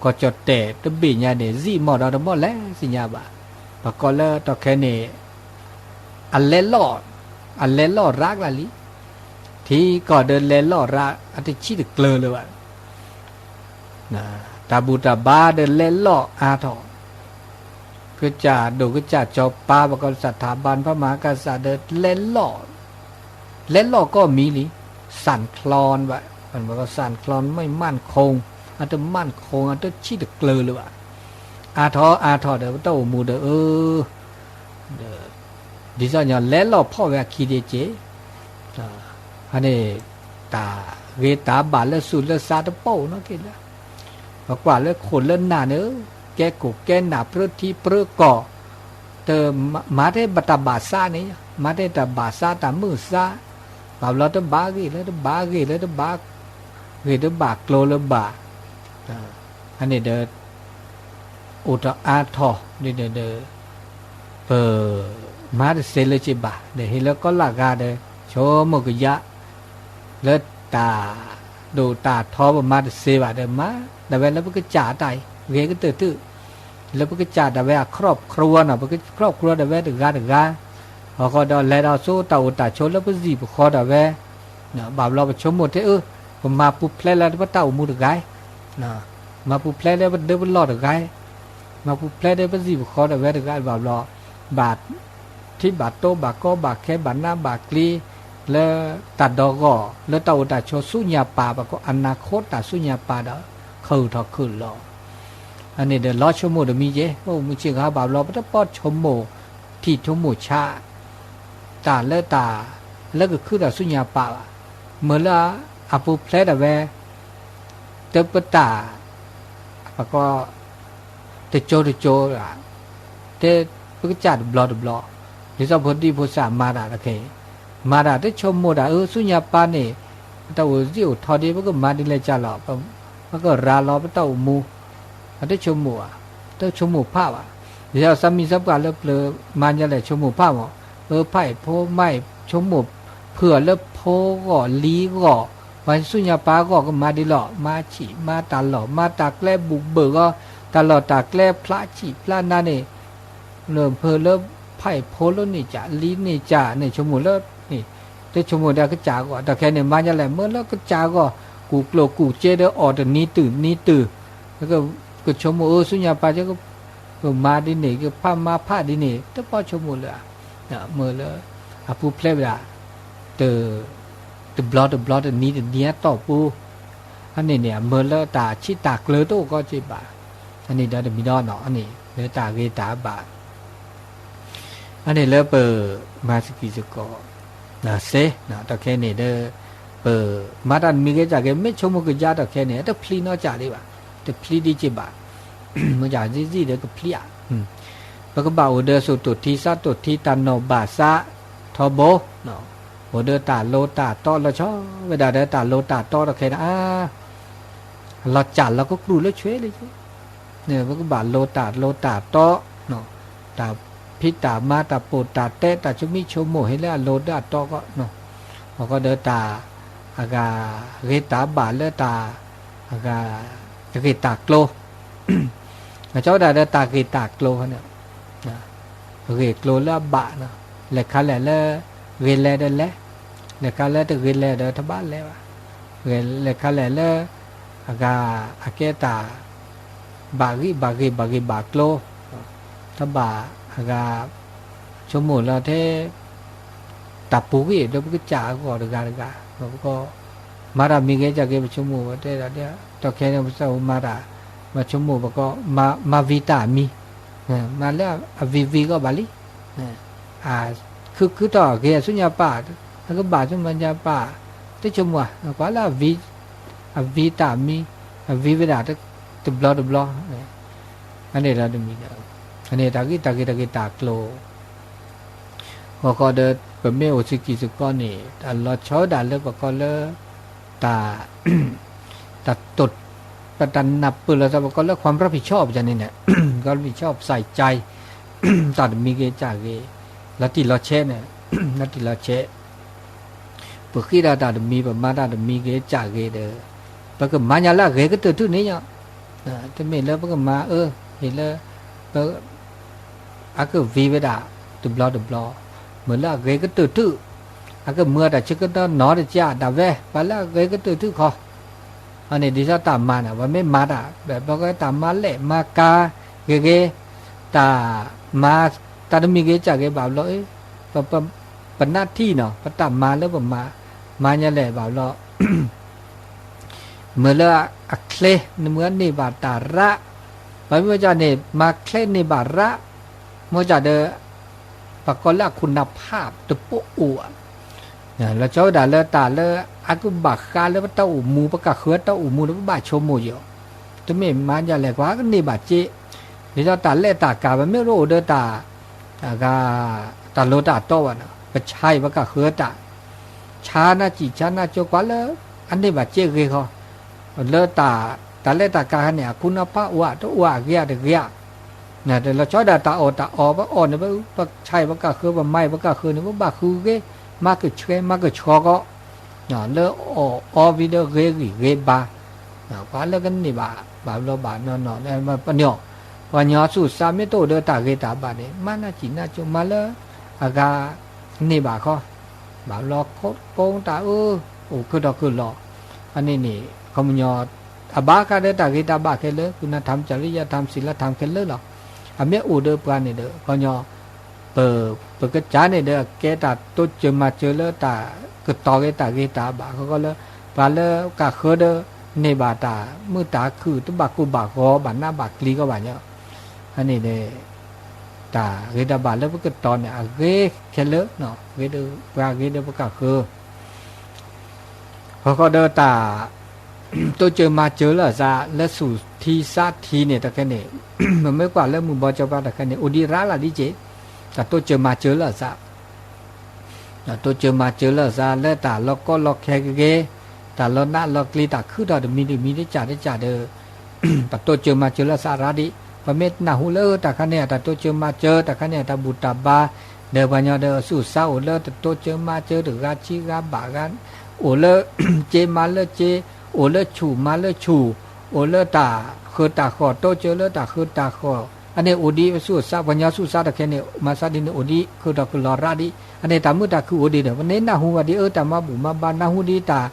ကီၢ်ကၠီၣ်တဲာ်တဘ့ၣ်ညါန့ၣ် စံၣ်မီၢ်ဒီးတမီၢ်လဲၣ်သ့ၣ်ညါဘၣ် ပှၤကိးလၢတီခဲန့ၣ် အလဲလီၢ် အလဲလီၢ်ရၣ်ကလၢာ်လံ ထံကီၢ်ဒီးလဲလီၢ်ရၣ် အတဆံးတကျၢၤလၢၤဘၣ် တၢ်ဘူၣ်တၢ်ဘါဒီးလဲလီၢ်အါထီၣ် ကစၢ်ဒိၣ်ကစၢ်စီၤပၤ ပှၤကိးလၢ สถาบันพระมหากษัตริย์ ဒီး လဲလီၢ်ကီၢ်မံၤလံ สั่นคลอน ဘၣ် สั่นคลอน ไม่มั่นคง အတမၣ်ခိၣ် အတဆံးတကျၢၤလၢၤဘၣ် အါထီၣ်အါထီၣ်ဒီး ပတၢ်အိၣ်မူဒီး အၢ ဒ်သိးညီ လဲလီၢ်ဖီၣ်ဝဲအခံဒံးက့ၤ အန့ၣ် တၢ်ဂ့ၤတၢ်ဘၣ်လၢသူၣ်လၢသးတပိာ်နီၣ်က့ၤလၢ ပကွၢ်လၢခိၣ်လၢနၢ်န့ၣ် ကဲခိၣ်ကဲနၢ်ပြၢထံပြၢကီၢ် တမၤထဲတၢ်ဘၣ်သးန့ၣ် မၤထဲတၢ်ဘၣ်သးတၢ်မုာ်သး ဘၣ်ဘျီတဘၣ်ဂ့ၢ်လၢတဘၣ်ဂ့ၢ်လၢတဘၣ် ဂ့ၢ်တဘၣ်ကျိၤလၢၤဘၣ် အန့ၣ်ဒီး အိၣ်ထီၣ်အါထီၣ်ဒ်န့ၣ်ဒီး ပမၤတသ့လၢၤက့ၤဘၣ် ဒီးဟ့ၣ်လၢကီလၢ်ဂၤဒီး ဆိကမိၣ်ကယါ လၢတၢ်ဒိၣ်တၢ်ထီပမၤတသ့ဘၣ်ဒီး မၤဒၣ်ဝဲလၢပကစၢ်အတၢ်အံၤ ဂ့ၤကတၢၢ်တုၤ လၢပကစၢ်ဒၣ်ဝဲအ ครอบครัว နီၤ ပက ครอบครัว ဒၣ်ဝဲတဂၤတဂၤ အဃိဒီးလဲၤဒီးဆူတၢ်အိၣ်တၢ်ဆိးလၢပစံၣ်ပဃီဒၣ်ဝဲ ဘၣ်ဘျီပဆိကမိၣ်ထဲအၢ ပမၤပူၤဖျဲးလၢပတၢ်အိၣ်မူတဂၤအံၤ မၤပူၤဖျဲးလၢပဒၢပလီၢ်တဂၤအံၤ မၤပူၤဖျဲးလၢပစံၣ်ပဃီဒၣ်ဝဲတဂၤအံၤ ဘၣ်ဘျီ ဘၣ်ထံဘၣ်တိဘၣ်ကီဘၣ်ခဲဘၣ်နးဘၣ်ကျံ လၢတၢ်ဒီဂီၢ် လၢတၢ်အိၣ်တၢ်ဆိးဆူညါပၢ် ပှၤကိး အနၢခိ တၢ်ဆူညါပၢ်ဒီး ခၢၣ်ထီၣ်ခၢၣ်လီၤ. အန့ၣ်ဒီးလီၤဆိကမိၣ်တမံၤက့ ပအိၣ်မူဆ့ၣ်ကီးဘၣ်ဘျီ ပတပီၢ်ဆိကမိၣ် ထံၣ်ဆိကမိၣ်ဆါ တၢ်လၢတၢ် လၢကခုထီၣ်ဆူညါပၢ်ဘၣ်. မ့ၢ်လၢအပူၤဖျဲးဒၣ်ဝဲ တပတၢ် ပှၤကိး တကၠိတကၠိ တဲပကစၢ်တဘျီတဘျီ, ဒ်သိးဖိဒံဖိသၣ်မၤတၢ်တခဲအံၤ, မၤတၢ်တဆိကမိၣ်တၢ် အၢ ဆူညါပၢ်န့ၣ် ပတၢ်အိၣ်စ့အိၣ်ထီၣ်ဒ် ပကမၤဒ်လဲၣ်ကၢ်လီၤ, ပကရၤလီၤပတၢ်အိၣ်မူ, တဆိကမိၣ်ဘၣ်, တဆိကမိၣ်ဖးဘၣ်. ဒ်သိးသးမံသးပှၢ်လၢပျၢၤမၤညါလဲၣ် ဆိကမိၣ်ဖးမး, အၢ ဖးအံၤဖိမါအံၤ ဆိကမိၣ်ဖုးအီၤလၢဖိဂီၢ်လံၤဂီၢ်, ပှၤဆူညါပၢ်ဂီၢ်ကမၤဒ်လီၤ, မၤဆံးမၤတၢ်လီၢ် မၤတၢ်ကျဲဘူးဘၢၣ်ဂီၤ, တၢ်လီၢ်တၢ်ကျဲဖျါဆံးဖျါနၤန့ၣ် လၢဖုးလၢဖးအံၤဖိလၢန့ၣ်ကၢ် လံၤန့ၣ်ကၢ်န့ၣ် ဆိကမိၣ်လၢ တဆိကမိၣ်ဒီးကစၢ်အဂီၢ်, တၢ်ခဲန့ၣ် မၤညါလဲၣ် မ့ၢ်လၢကစၢ်အဂီၢ် ကူၣ်ကျိၣ်ကူၣ်စ့ဒီးအီၣ်တနံၤတုၤနံၤတုၤ, ကဆိကမိၣ်အၢ ဆူညါပၢ်က ကမၤဒ်န့ၣ် ကဖးမၤဖးဒ်န့ၣ် တပီၢ်ဆိကမိၣ်လၢၤ, မ့ၢ်လၢ အပူၤဖျဲးဝဲဒၣ် တ တဘျီတဘျီ တနံၤတနံၤအတီၢ်ပူၤ, အန့ၣ်န့ၣ် အမ့ၢ်လၢတၢ်ဆံးတၢ်ကျၢၤတအိၣ်ကီက့ဘၣ်, အန့ၣ်ဒီးတမံၤဒီးနီၤ အန့ၣ်လၢတၢ်ဂ့ၤတၢ်ဘၣ် အန့ၣ်လၢပမၤစကံစကီး စ့, တၢ်ခဲန့ၣ်ဒီး ပမၤတၢ်တမံၤဂ့ၤကၢ်ဂ့ၤ မ့ၢ်ဆိကမိၣ်ကယါတၢ်ခဲန့ၣ် တဖျံးနီၢ်ကၢ်ဒံးဘၣ်, တဖျံးဒံးက့ဘၣ်, မ့ၢ်ကၢ်ဒံးဒံးဒီးကဖျံးဧါ, ပကဘၣ်အိၣ်ဒီးစိာ်တိၢ်ထံသးတိၢ်ထံ တၢ်နီၢ်ဘၣ်သးထီဘိ, အိၣ်ဒီးတၢ်လိၤတၢ်တီလီၤဆီဝဲဒၣ်ဒီးတၢ်လိၤတၢ်တီတခဲန့ၣ် လီၤစၢ်လီၤကကြူၢ်လၢဆွဲလၢယ ပကဘၣ်လိၤတၢ်လိၤတၢ်တီ, တၢ်ဖံးတၢ်မၤတၢ်ပိာ်တၢ်တဲ တၢ်ဆိမိၣ်ဆိကမိၣ်ဟ့ၣ်လၢအလိၤလၢအတီကီး, အဃိဒီးတၢ် အဂၤ ဂ့ၤတၢ်ဘၣ်လၢတၢ် အဂၤ တဂ့ၤတၢ်ကျိၤ, အကၠီဝဲဒၣ်ဒီးတၢ်ဂ့ၤတၢ်ကျိၤန့ၣ် ဂ့ၢ်ကျိၤလၢအဘၣ်, လဲၤခါလဲၣ်လၢ ဂ့ၤလဲၤဒီးလဲၤ, လဲၤခါလၢတဂ့ၤလဲၤဒီးတဘၣ်လဲၤဘၣ်, လဲၤခါလဲၣ်လၢ အဂၤ အကဲတၢ် ဘၣ်ဂံၢ်ဘၣ်ဂ့ၤဘၣ်ဂ့ၢ်ဘၣ်ကျိၤ, တဘၣ်အဂၤ ဆိကမိၣ်လီၤထဲ တၢ်ပူၤဂံၢ်ဒီးပကစၢ်အဂီၢ်တဂၤတဂၤ, ပကီး မၤတၢ်မံၤဂ့ၤကၢ်ဂ့ၤ ပဆိကမိၣ်တဲဒၣ် တၢ်ခဲန့ၣ် ပသးအိၣ်မၤတၢ် ပဆိကမိၣ်ပကီး မၤဝံၤတၢ်မံၤ, မၤလၢအဝံၤဝံၤဂီၢ်ဘၣ်လံ, ခုခုထီၣ်ဂ့ၤဆူညါပၢ်, အကဘၣ်ဆူညါပၢ်, တဆိကမိၣ် ကွၢ်လၢ အဝံၤတၢ်မံၤ, အဝံၤဝဲဒၣ်တဘျီတဘျီ, အန့ၣ်ဒီးတမံၤဒီး, အန့ၣ်တၢ်ဂ့ၢ်တၢ်ဂ့ၤတၢ်ဂ့ၢ်တၢ်ကျိၤ ဂီၢ်ဃီဒီးပမ့ၢ်အိၣ်ဆံးကံးစ့ၢ်ကီးန့ၣ် တၢ်လီၤဆီဝဲဒၣ်လၢပကိးလၢ တၢ် တၢ်တိာ် ပတၢ်နၢ်ပၢၢ်လိာ်သး ပကိးလၢ ความรับผิดชอบ ပန့ၣ်န့ၣ် ความรับผิดชอบ ใส่ใจ တၢ်တမံၤဂ့ၤကၢ်ဂ့ၤ လီၤတံၢ်လီၤဆဲးန့ၣ် လီၤတံၢ်လီၤဆဲး ပဃ့တၢ်တၢ်တမံၤ ပမၤတၢ်တမံၤဂ့ၤကၢ်ဂ့ၤဒီး ပကမၤညါလၢအဂ့ၤကတၢၢ်ထူၣ်န့ၣ်ညါ, တမ့ၢ်လၢပကမၤအၢ ဟ့ၣ်လၢ ပ အကဝံၤဝဲဒၣ်တဘျီတဘျီ, မ့ၢ်လၢအဂ့ၤကတၢၢ်ထူၣ်, အကမၤတၢ်ဆၢကတီၢ်နီတစဲးဒၣ်ဝဲ ပှၤလၢအဂ့ၤကတၢၢ်ထူၣ်ခီ, အန့ၣ်ဒ်သိးတၢ်မၤန့ၣ် ပမ့ၢ်မၤတၢ် ပကတၢ်မၤလဲၢ်မၤကၤဂ့ၤဂ့ၤ, တၢ်မၤ တၢ်တမံၤဂ့ၤကၢ်ဂ့ၤဘၣ်ဘျီ ပ ပနၢ်ထံၣ်နီၤ ပတၢ်မၤလၢပမၤ မၤညါလဲၣ်ဘၣ်ဘျီ မ့ၢ်လၢအချ့ နမ့ၢ်န့ၢ်ဘၣ်တၢ်ရး, ပမ့ၢ်ဝဲဒၣ်န့ၣ် မၤချ့န့ၢ်ဘၣ်ရး, မ့ၢ်ဝဲဒၣ်ဒီး ပှၤကိးလၢအခိၣ်နၢ်ဖးတပိာ်အိၣ်ဧါ, လီၤဆီဝဲဒၣ်လၢတၢ်လၢအကဘၣ်ဃးလၢပတၢ်အိၣ်မူ ပကဃၢတၢ်အိၣ်မူဒီး ပဘၣ်ဆိကမိၣ်ယီၤ, တမ့ၢ်မၤဒ်လဲၣ် ကွၢ်ကန့ၢ်ဘၣ်စ့, ဒ်သိးတၢ်လဲၤတၢ်ကၤ ပမ့ၢ်တအိၣ်ဒီးတၢ် အဂၤ တၢ်လိၤတၢ်တီဘၣ်န့ၣ် ပဆါအံၤပကဃၢတၢ်, ဆါနၢ်စံၣ်ဆါနၢ်ကၠိကွၢ်လၢ အန့ၢ်ဘၣ်စ့ဂ့ၤဃီ, လၢတၢ် တၢ်လဲၤတၢ်ကၤခါန့ၣ် အခိၣ်နၢ်ဖးအိၣ်ဧါ တအိၣ်ဧါ အဂ့ၤဧါတဂ့ၤဧါ, လီၤဆီဒၣ်တၢ်အီၣ်တၢ်အီ ပအီၣ်န့ၣ် ပဆါအံၤပကဃၢ ပမၤအံၤပကဃၢန့ၣ် ပဘၣ်ဃုဂ့ၤ, မၤကဆှဲမၤကဆှီကီး လၢအီၣ်အီဝံၤဒီးဂ့ၤဂံၢ်ဂ့ၤဘါ, ပှၤလၢကန့ၢ်ဘၣ် ဘၣ်ဘျီဘၣ်နီၢ်နီၢ် ပှၤညီ ပှၤညီသူၣ်စၢ်မ့ၢ်တအိၣ်ဒီးတၢ်ဂ့ၤတၢ်ဘၣ်န့ၣ် မၤနၢ်စံၣ်နၢ်ကၠိမၤလၢ အဂၤ န့ၢ်ဘၣ်ခီ, ဘၣ်ဘျီခိကိးတၢ်အၢ အိၣ်ခုၣ်ထီၣ်ခုၣ်လီၤ, အန့ၣ်န့ၣ် ခီပညီ အဘၣ်ဃးဒီးတၢ်ဂ့ၤတၢ်ဘၣ်ခဲလၢာ် ကုနၢ်ထၢမ် ကၠီလံယါထၢမ် စံးလါထၢမ်ခဲလၢာ်လီၤ, အမ့ၢ်အိၣ်ဒီးပှၤန့ၣ်ဒီး ခီပညီ ပ ပကစၢ်န့ၣ်ဒီး အကဲတၢ်တိစၢၤမၤစၢၤလၢတၢ် ကတီၤက့ၤတၢ်ဂ့ၤတၢ်ဘၣ် ဃီဃီလၢ ပှၤလၢကဃၢၤဒီး န့ၢ်ဘၣ်တၢ်မုာ်တၢ်ခုၣ် တဘၣ်ကိၢ်ဘၣ်ဂီၤ ဘၣ်နးဘၣ်ကျံၤကီးဘၣ်ညီ, အန့ၣ်န့ၣ် တၢ်ဂ့ၤတၢ်ဘၣ်လၢပကတီၤန့ၣ် အဂ့ၤခဲလၢာ်, ဂ့ၤဒီးပှၤဂ့ၤဒီးပကဃၢၤ ဃီဃီဒီးတၢ် တိစၢၤမၤစၢၤလၢအသး လၢဆူၣ်ထံစးထံန့ၣ် တၢ်ခဲန့ၣ် ပမ့ၢ်ကွၢ်လၢမုၢ်ဘီကၠီပၤတၢ်ခဲန့ၣ် အိၣ်ဒံးရၤလၢ်ဒံးက့ၤ, တၢ်တိစၢၤမၤစၢၤလၢအသး တိစၢၤမၤစၢၤလၢအသး လၢတၢ်လီၤကီလီၤခဲကဂ့ၤ, တၢ်လီၤနးလီၤကျံၤ တၢ်ခုထီၣ်တမံၤတမံၤတကၢ်တကၢ်ဒီး ပတိစၢၤမၤစၢၤလၢအသးရၤဒံး, ပမ့ၢ်နၢ်ဟူလၢတၢ်ခါန့ၣ် တၢ်တိစၢၤမၤစၢၤ တၢ်ခါန့ၣ် တၢ်ဘူၣ်တၢ်ဘါ ဒီးပှၤညီဒီးဆူၣ်စးအိၣ်လၢတတိစၢၤမၤစၢၤ တဂၤဆံဂၤဘၣ်ဂၤ, အိၣ်လၢ စ့မၤလၢစ့, အိၣ်လၢဆူၣ်မၤလၢဆူၣ်, အိၣ်လၢတၢ်ဃၢၤတၢ်ဃီၣ် တိစၢၤလၢတၢ်ဃၢၤတၢ်ဃီၣ်, အန့ၣ်အိၣ်ဒံး ပဆူၣ်စး ပှၤညီဆူၣ်စးတၢ်ခဲန့ၣ် မၤစးဒ်န့ၣ်အိၣ်ဒံး ခုထီၣ်ကလီၤရၤဒံး, အန့ၣ်တၢ်မုာ်တၢ်ခုၣ်အိၣ်ဒံးဒီး ပန့ၢ်နၢ်ဟူဘၣ်ဒံး အၢ တၢ်မၤဘူၣ်မၤဘါ နၢ်ဟူဒံးတၢ်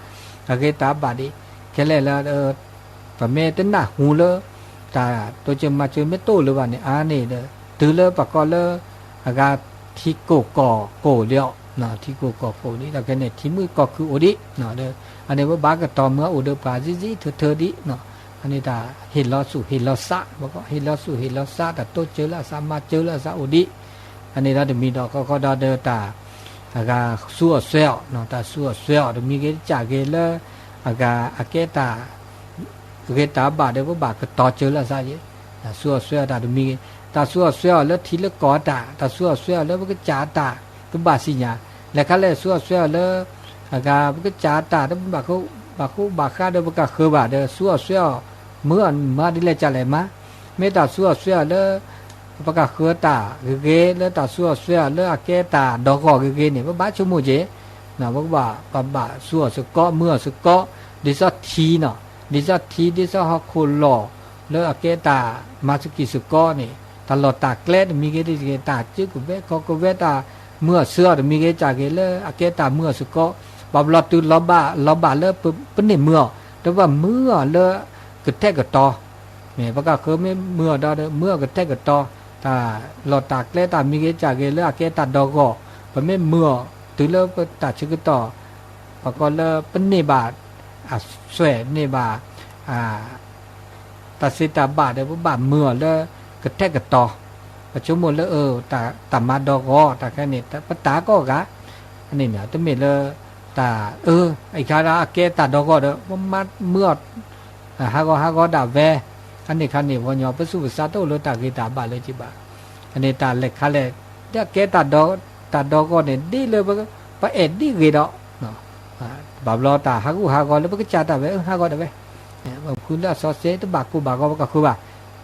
အဂ့ၤတၢ်ဘၣ်ဒံး, ခဲလၢာ်လၢ ပမ့ၢ်တနၢ်ဟူလၢ တၢ်တိစၢၤမၤစၢၤမ့ၢ်တအိၣ်လၢၤဘၣ်န့ၣ် အါန့ၣ်ဒီး တုၤလၢပကိးလၢ အဂၤထံကိၢ်ကီၢ်ကိၢ်လံအီၤ, ထံကိၢ်ကီၢ်ကိၢ်ဒံး တၢ်ခဲန့ၣ် ထံမုၢ်ကီၢ်ခုၣ်အိၣ်ဒံး, အန့ၣ်ပဘၣ်ကတီၤမုာ်အိၣ်ဒီးပှၤစံးစံးထၢထၢဒံး, အန့ၣ်တၢ်ဟ့ၣ်လီၤဆူၣ်ဟ့ၣ်လီၤစး, ဟ့ၣ်လီၤဆူၣ်ဟ့ၣ်လီၤစး တၢ်တိစၢၤလၢအသး မၤစၢၤလၢအသးအိၣ်ဒံး, အန့ၣ်ဒီးတမံၤဒီးဃီဃီဒီးဒီးတၢ် အဂၤဆူအီၣ်ဆွဲအီၣ်, တၢ်ဆူအီၣ်ဆွဲအီၣ်တမံၤဂ့ၤ တကးဂ့ၤလၢ အဂၤအကဲတၢ် ဂ့ၤတၢ်ဘၣ်ဒီး ပဘၣ်ကတီၤစၢၤလၢအသးယဲ, တၢ်ဆူအီၣ်ဆွဲအီၣ်တၢ်တမံၤဂ့ၤ, တၢ်ဆူအီၣ်ဆွဲအီၣ်လၢထံလၢကီၢ်တၢ်, တၢ်ဆူအီၣ်ဆွဲအီၣ်လၢပကစၢ်တၢ်, ပဘၣ်သ့ၣ်ညါ, လဲၤခါလဲၣ်ဆူအီၣ်ဆွဲအီၣ်လၢ အဂၤပကစၢ်တၢ် တဘၣ်ဃိဘၣ်ဃးဒီးပကဃၢၤဘၣ်ဒီး ဆူအီၣ်ဆွဲအီၣ် မုာ်အီၣ်မၤဒ်လဲၣ်ကလဲၣ်မး, မ့ၢ်တၢ်ဆူအီၣ်ဆွဲအီၣ်လၢ ပကဃၢၤတၢ်ဂ့ၤဂ့ၤ လၢတၢ်ဆူအီၣ်ဆွဲအီၣ်လၢအကဲတၢ်ဒီဂီၢ်ဂ့ၤဂ့ၤန့ၣ် ပဘၣ်ဆိကမိၣ်က့ၤ, ပကဘၣ် ပဘၣ်ဆူအီၣ်စ့ၢ်ကီး မုာ်အီၣ်စ့ၢ်ကီး, ဒ်သိးထံနီၤ, ဒ်သိးထံ ဒ်သိးဟီၣ်ခိၣ်လီၢ် လၢအကဲတၢ်မၤစကံၤစ့ၢ်ကီးန့ၣ် တၢ်လီၢ်တၢ်ကျဲတမံၤဂ့ၤ တဂ့ၤ တၢ်စုကဝဲၤခီကဝဲၤ တၢ်မုာ်အီၣ်ဆှၢအီၣ်တမံၤဂ့ၤ တကးဂ့ၤလၢအကဲတၢ်မုာ်အီၣ်စ့ၢ်ကီး, ဘၣ်ဘျီတုၤလီၤဘၣ်လီၤဘၣ်လၢပန့ၢ်မုာ်အီၣ် တဘၣ်မုာ်အီၣ်လၢကထဲကတီၤ မ့ၢ်ပကဃၢၤမ့ၢ်မုာ်အီၣ်ဒီး မုာ်အီၣ်ကထဲကတီၤ, တၢ်လီၢ်တၢ်ကျဲတၢ်မံၤဂ့ၤ တကးဂ့ၤလၢအကဲတၢ်ဒီဂီၢ်, ပမ့ၢ်မုာ်အီၣ်တုၤလၢပတၢ်ဆၢကတီၢ်, ပကိးလၢပန့ၢ်ဘၣ် အသွဲၣ်န့ၢ်ဘၣ် တၢ်သ့တၢ်ဘၣ်ဒီး ပဘၣ်မုာ်အီၣ်လၢကထဲကတီၤ, ပဆိကမိၣ်လၢ တၢ်မၤဒီဂီၢ် တၢ်ခဲန့ၣ် ပတၢ်ကိးဂၤ, အန့ၣ်မ့ၢ်တမ့ၢ်လၢ တၢ်အၢ အံၤခါဒၣ်အကဲတၢ်ဒီဂီၢ်ဒီး ပမၤမုာ်အီၣ် ဟးဂီၤဟးဂီၤဒၣ်ဝဲ, အန့ၣ်ခါန့ၣ် ပှၤကညီပသူၣ်ပသးတအိၣ်လၢတၢ်ဂ့ၤတၢ်ဘၣ်လၢၤဘၣ်, အန့ၣ်တၢ်လဲၤခါလဲၣ် ဒ်အကဲတၢ်ဒီဂီၢ်န့ၣ် ဒ်လၢ ပအဲၣ်ဒ်ဂ့ၤဒီး ဘၣ်ဘျီတၢ်ဟးဂူာ်ဟးဂီၤလၢပကစၢ်တၢ်ဝဲ အၢ ဟးဂီၤဒၣ်ဝဲ, ပဃုလၢအစီဆှံတဘၣ်ကိၢ်ဘၣ်ဂီၤပကဃုဘၣ်,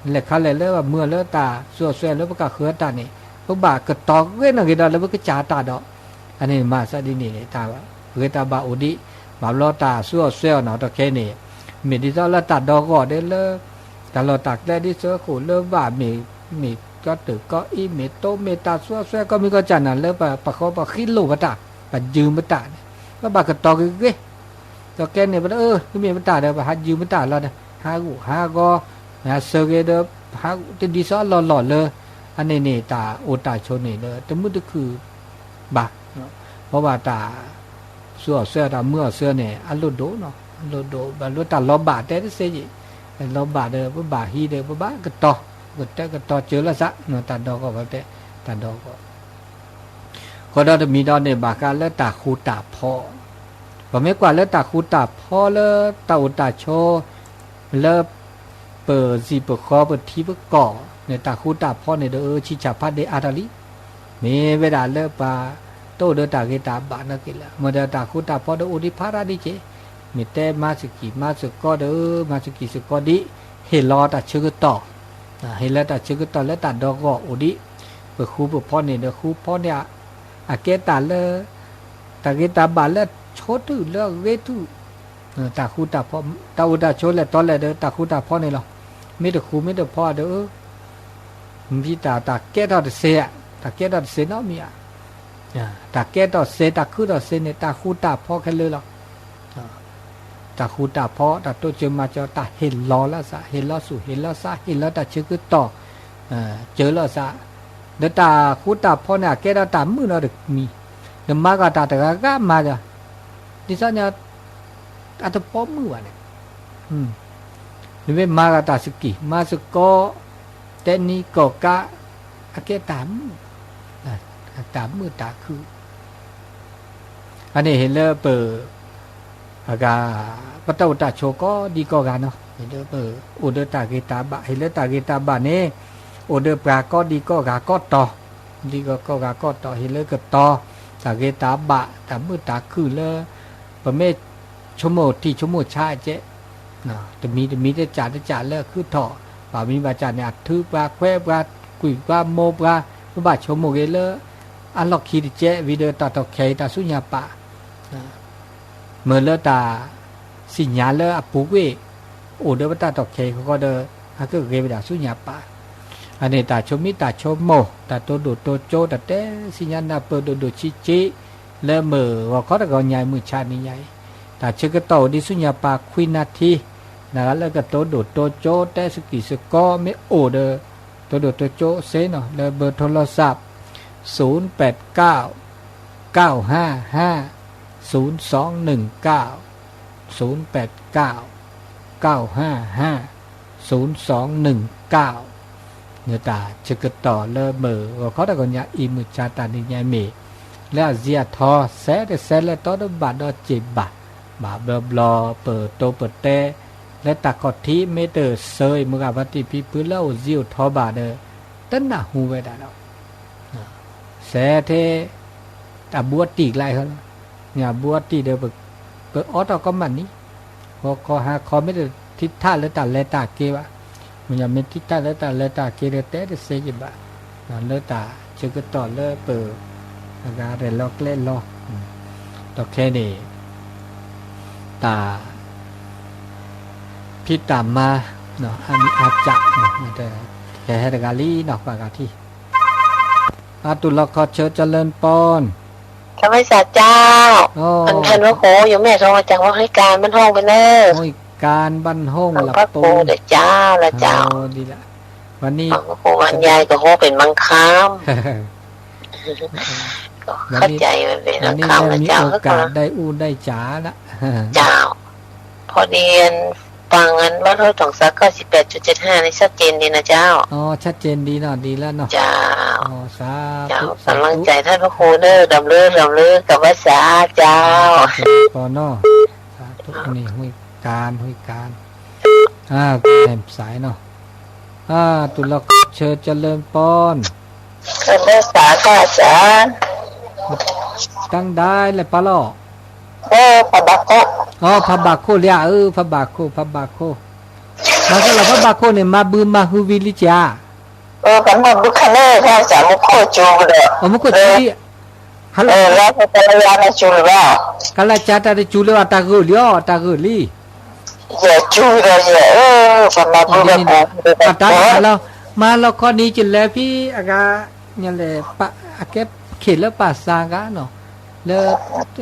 လဲၤခါလဲၣ်လၢပမုာ်အီၣ်လၢတၢ်ဆူအီၣ်ဆွဲအီၣ်လၢပကဃၢၤတၢ်န့ၣ် ပဘၣ်ကတီၤဂ့ၤနီၢ်ဂ့ၤဒီးလၢပကစၢ်တၢ်ဒီး, အန့ၣ်မၤသးဒ်န့ၣ်န့ၣ် တၢ်ဂ့ၤတၢ်ဘၣ်အိၣ်ဒံး, ဘၣ်ဘျီတၢ်ဆူအီၣ်ဆွဲအီၣ်နီၤတခဲန့ၣ်, မ့ၢ်ဒ်သိးလၢတၢ်ဒီဂီၢ်ဒီးလၢ တၢ်လီၢ်တၢ်ကျဲဒ်သိးဃိာ်လၢဘၣ်မ့ၢ် မ့ၢ်ကီတၢၢ်ကီအံၤ မ့ၢ်တိမ့ၢ်တၢ်ဆူအီၣ်ဆွဲကီၢ်မံၤကီၢ်စၢ်န့ၣ် လၢပဃီပဃံလိၢ်ပတၢ် ပယုၢ်ပတၢ်န့ၣ် ပဘၣ်ကတီၤဂ့ၤဂ့ၤ, ဒီးကဲန့ၣ် ပတအၢ တမ့ၢ်ပတၢ်ဒီး ပဟးယုၢ်ပတၢ်လီၤဒီး ဟးဂူာ်ဟးဂီၤ ဟးစၢၤဂ့ၤဒီး ဟးတဒ်သိးအလီၢ်လီၢ်လၢ အန့ၣ်န့ၣ် တၢ်အိၣ်တၢ်ဆိးန့ၣ်ဒီး တမုာ်တခုၣ်ဘၣ်, ဘၣ်ဘၣ်တၢ် ဆူအီၣ်ဆွဲအီၣ်တၢ်မုာ်အီၣ်ဆှၢန့ၣ် အလိၣ်ဒိၣ်နီၤ အလိၣ်ဒိၣ် ဘၣ်လၢတၢ်လီၤဘၣ်တဲတသ့ယံၤ, လီၤဘၣ်ဒီး ပဘၣ်ဟံးဒီး ပဘၣ်ကတီၤ, ကတဲကတီၤစၢၤလၢသး တၢ်ဒီဂီၢ် ပတဲ တၢ်ဒီဂီၢ် ဃီဒီးတမံၤဒီးန့ၣ် ဘၣ်ဃးလၢတၢ်ဃူတၢ်ဖိး, ပမ့ၢ်ကွၢ်လၢတၢ်ဃူတၢ်ဖိးလၢတၢ်အိၣ်တၢ်ဆိး လၢ ပစံာ်ပဃီပထံပကီၢ်န့ၣ် တၢ်ဃူတၢ်ဖိးန့ၣ်ဒီး ဆံးဆံးဖးဒိၣ်အါထီၣ်လံ, မ့ၢ်ဝဲဒၣ်လၢပှၤတအိၣ်ဒီးတၢ်ဂ့ၤတၢ်ဘၣ်နာ်က့လၢ မ့ၢ်ဒီးတၢ်ဃူတၢ်ဖိးဒီးအိၣ်ဒံးဖးဒိၣ်ဒံးက့ၤ, မ့ၢ်တဲမၤစကံၢ်မၤစ့ၢ်ကီးဒီး မၤစကံၢ်စ့ၢ်ကီးဒံး, ဟ့ၣ်လီၤတၢ်ဆၢကတီၢ်, ဟ့ၣ်လီၤတၢ်ဆၢကတီၢ်လၢတၢ်ဒီဂီၢ်အိၣ်ဒံး, ပဃူပဖိးန့ၣ်ဒီးဃူဖိးန့ၢ် အကဲတၢ်လၢ တၢ်ဂ့ၤတၢ်ဘၣ်လၢဆိးတုၢ်လၢအဂ့ၤတုၢ်, တၢ်ဃူတၢ်ဖိး, တၢ်အိၣ်တၢ်ဆိးလဲၤတီလဲၣ်ဒီးတၢ်ဃူတၢ်ဖိးန့ၣ်လီၤ, မ့ၢ်တဃူမ့ၢ်တဖိးဒီး မ့ၢ်တၢ် တၢ်ကဲထီၣ်တစဲးဧါ, တၢ်ကဲထီၣ်တစဲးနီတမံၤဧါ, တၢ်ကဲထီၣ်စဲး တၢ်ခုထီၣ်စဲးန့ၣ် တၢ်ဃူတၢ်ဖိးခဲလၢာ်လီၤ. တၢ်ဃူတၢ်ဖိး တၢ်တိစၢၤမၤစၢၤ တၢ်ဟ့ၣ်လီၤလၢသး ဟ့ၣ်လီၤဆူၣ်ဟ့ၣ်လီၤသး ဟ့ၣ်လီၤတၢ်ဆၢကတီၢ် စၢၤလၢသး, ဒီးတၢ်ဃူတၢ်ဖိးန့ၣ် အကဲထီၣ်တၢ်မုာ်နီတမံၤ, နမၤဂ့ၤတၢ်တဂၤဂၤမၤဒီး ဒ်သိးညါ အတပိာ်မုၣ်ဘၣ်န့ၣ်, နမ့ၢ်မၤဂၤတၢ်စကံၢ် မၤစ့ၢ်ကီး တဲနံၤကီၢ်ကး အကဲတၢ်မုာ်, တၢ်မုာ်တၢ်ခုၣ်, အန့ၣ်ဟ့ၣ်လၢပ အဂၤ ပတၢ်အိၣ်တၢ်ဆိးကိးဒံကိးဂၤနီၤ, ဟ့ၣ်လၢပအိၣ်ဒီးတၢ်ဂ့ၤတၢ်ဘၣ်, ဟ့ၣ်လၢတၢ်ဂ့ၤတၢ်ဘၣ်န့ၣ် အိၣ်ဒီးပှၤကိးဒံကိးဂၤကိးတီၤ, ဒံကိးဂၤကိးတီၤ ဟ့ၣ်လၢကတီၤ တၢ်ဂ့ၤတၢ်ဘၣ် တၢ်မုာ်တၢ်ခုၣ်လၢ ပမ့ၢ်ဆိကမိၣ်ထံၣ်ဆိကမိၣ်ဆါအကဲး တမံၤတမံၤတကးတကးလၢအခုထီၣ် ဘၣ်မံၤဘၣ်ကးန့ၣ် အထုပှၤခွဲးပှၤ ကွံာ်ပှၤမိၢ်ပှၤ ပဘၣ်ဆိကမိၣ်ဂ့ၤလၢ အလီၢ်ခံတကဲး ဝံၤဒီးတၢ်တီၢ်ခဲအံၤတၢ်ဆူညါပာ် မ့ၢ်လၢတၢ် စံၣ်ညါလၢအပူၤကွံာ် အိၣ်ဒီးပတၢ်တီၢ်ခဲအံၤဃီဒီး အကဂ့ၤဝဲဒၣ်ဆူညါပာ် အန့ၣ်တၢ်ဆိမိၣ်တၢ်ဆိကမိၣ် တၢ်တိၢ်ဒိၣ်တိၢ်ကၠိ တၢ်တဲစံၣ်ညါနၢ်ပၢၢ်ဒိၣ်ဒိၣ်ဆံးဆံး လၢမုၢ်ဂီၤခီတဂီၤညါအံၤမုၢ်ဆါနံၤညါအံၤ တၢ်ဆၢကတီၢ်အိၣ်ဒံးဆူညါပာ်ခွံနၣ်ထံ နဂၤလၢကတိၢ်ဒိၣ်တိၢ်ကၠိ တဲစကံၢ်စကီ မ့ၢ်အိၣ်ဒီး တိၢ်ဒိၣ်တိၢ်ကၠိစ့နီၤ လၢ เบอร์โทรศัพท์ ศูนย์แปดเก้า เก้าห้าห้า ศูนย์สองหนึ่งเก้า ศูนย์แปดเก้า เก้าห้าห้า ศูนย์สองหนึ่งเก้า နတၢ်ဆၢကတီၢ်လၢမုၢ်ဂီၤခီတဂီၤညါအံၤမုၢ်ဆါတၢ်နံၤညါမ့ၢ် လၢအစံးအထီ စဲတစဲလၢတီတဘၣ်ဒီးစ့ၢ်ဘၣ် ဘၣ်ဘျီဘျီပတိပတဲ လၢတၢ်ခီၣ်ထံးမ့ၢ်တဆၢအံၤ မုၢ်ဂၤဖါတံၢ်ဖံဖုလၢအိၣ်စံၣ်အိၣ်ထီဘၣ်ဒီး တနၢ်ဟူဝဲဒၣ်ဒီး စဲထဲ အဘူးအတံၢ်ကျါအံၤလီၤ. ညါဘူးအတံၢ်ဒီး ပအီထီၣ်ကီမးနံၤ ဂီၤခီဟါခီမ့ၢ်တထံထၣ်လၢတၢ်လဲၤတၢ်က့ၤဘၣ်, မ့ၢ်ညါမ့ၢ်ထံထၣ်လၢတၢ်လဲၤတၢ်က့ၤဒီးတဲတစဲယဘၣ်, လၢတၢ်ဆၢကတီၢ်လၢပ အဂၤရဲၣ်လီၤကျဲလီၤ, ဒီးခဲန့ၣ် တၢ် ဖံးတၢ်မၤ အါမံၤအါကၠး ကဟဲတဂၤလံနီၤ ပှၤဂၤထံၣ် အတူၢ်လီၤခီဆၢ เจริญพร ข้าพเจ้า เออ อันท่านพระครูอยู่แม่ทองอาจารย์ว่าให้การบ้านห้องไปเนอะ ห้วยการบ้านห้อง หลวงพ่อครู ลำปง เด้อเจ้า ละเจ้า เออ ดีละ วันนี้ หลวงพ่อครูบรรยายก็โหเป็นบางคำ วันนี้ ก็เข้าใจมันเป็นบางคำ วันนี้ได้มีโอกาส นะเจ้า ได้อู้ได้จ๋าละ เจ้า พอดีฟังอันบ้านห้วยตองซา เก้าสิบแปดจุดเจ็ดห้า นี่ชัดเจนดีนะเจ้า อ๋อ ชัดเจนดีเนาะ ดีแล้วเนาะ เจ้า อ๋อ สาธุ เจ้า สาธุ กำลังใจท่านพระครูเนอะ รำลึก รำลึกกับภาษาเจ้า อ๋อ เจริญพรเนาะ สาธุ นี่ห้วยการ ห้วยการ อ่า แหลมสายเนาะ อ่า ตุลาคมเชิญเจริญพร เออ สาธุอาจารย์ ตั้งได้เลยปะล่ะ เออ พระบาโค อ๋อ พระบาโคเลีย เออ พระบาโค พระบาโค มาสำหรับพระบาโคเนี่ย มาบือมาฮือวีลิจา เออ กันมาบุคคลเนี่ย พระอาจารย์มุขโคจูเด้อ อ๋อ มุขโคจูดิ เออ ฮัลโหล เออ แล้วพระกัลยาณจูหรือเปล่า กัลยาณจาตาจูเลยว่าตาเกิดเลยอ๋อ ตาเกิดลี อย่าจูเลยอย่า เออ กันมาบุคคล အတၢ်တခါလီၤ မၤလီၤခီနံၤကလဲၤဖံးအဂၤ ညါလဲၤ အကဲ ခ့ၣ်လၢပၢ်စၢ်ဂၤနီၤ လၢ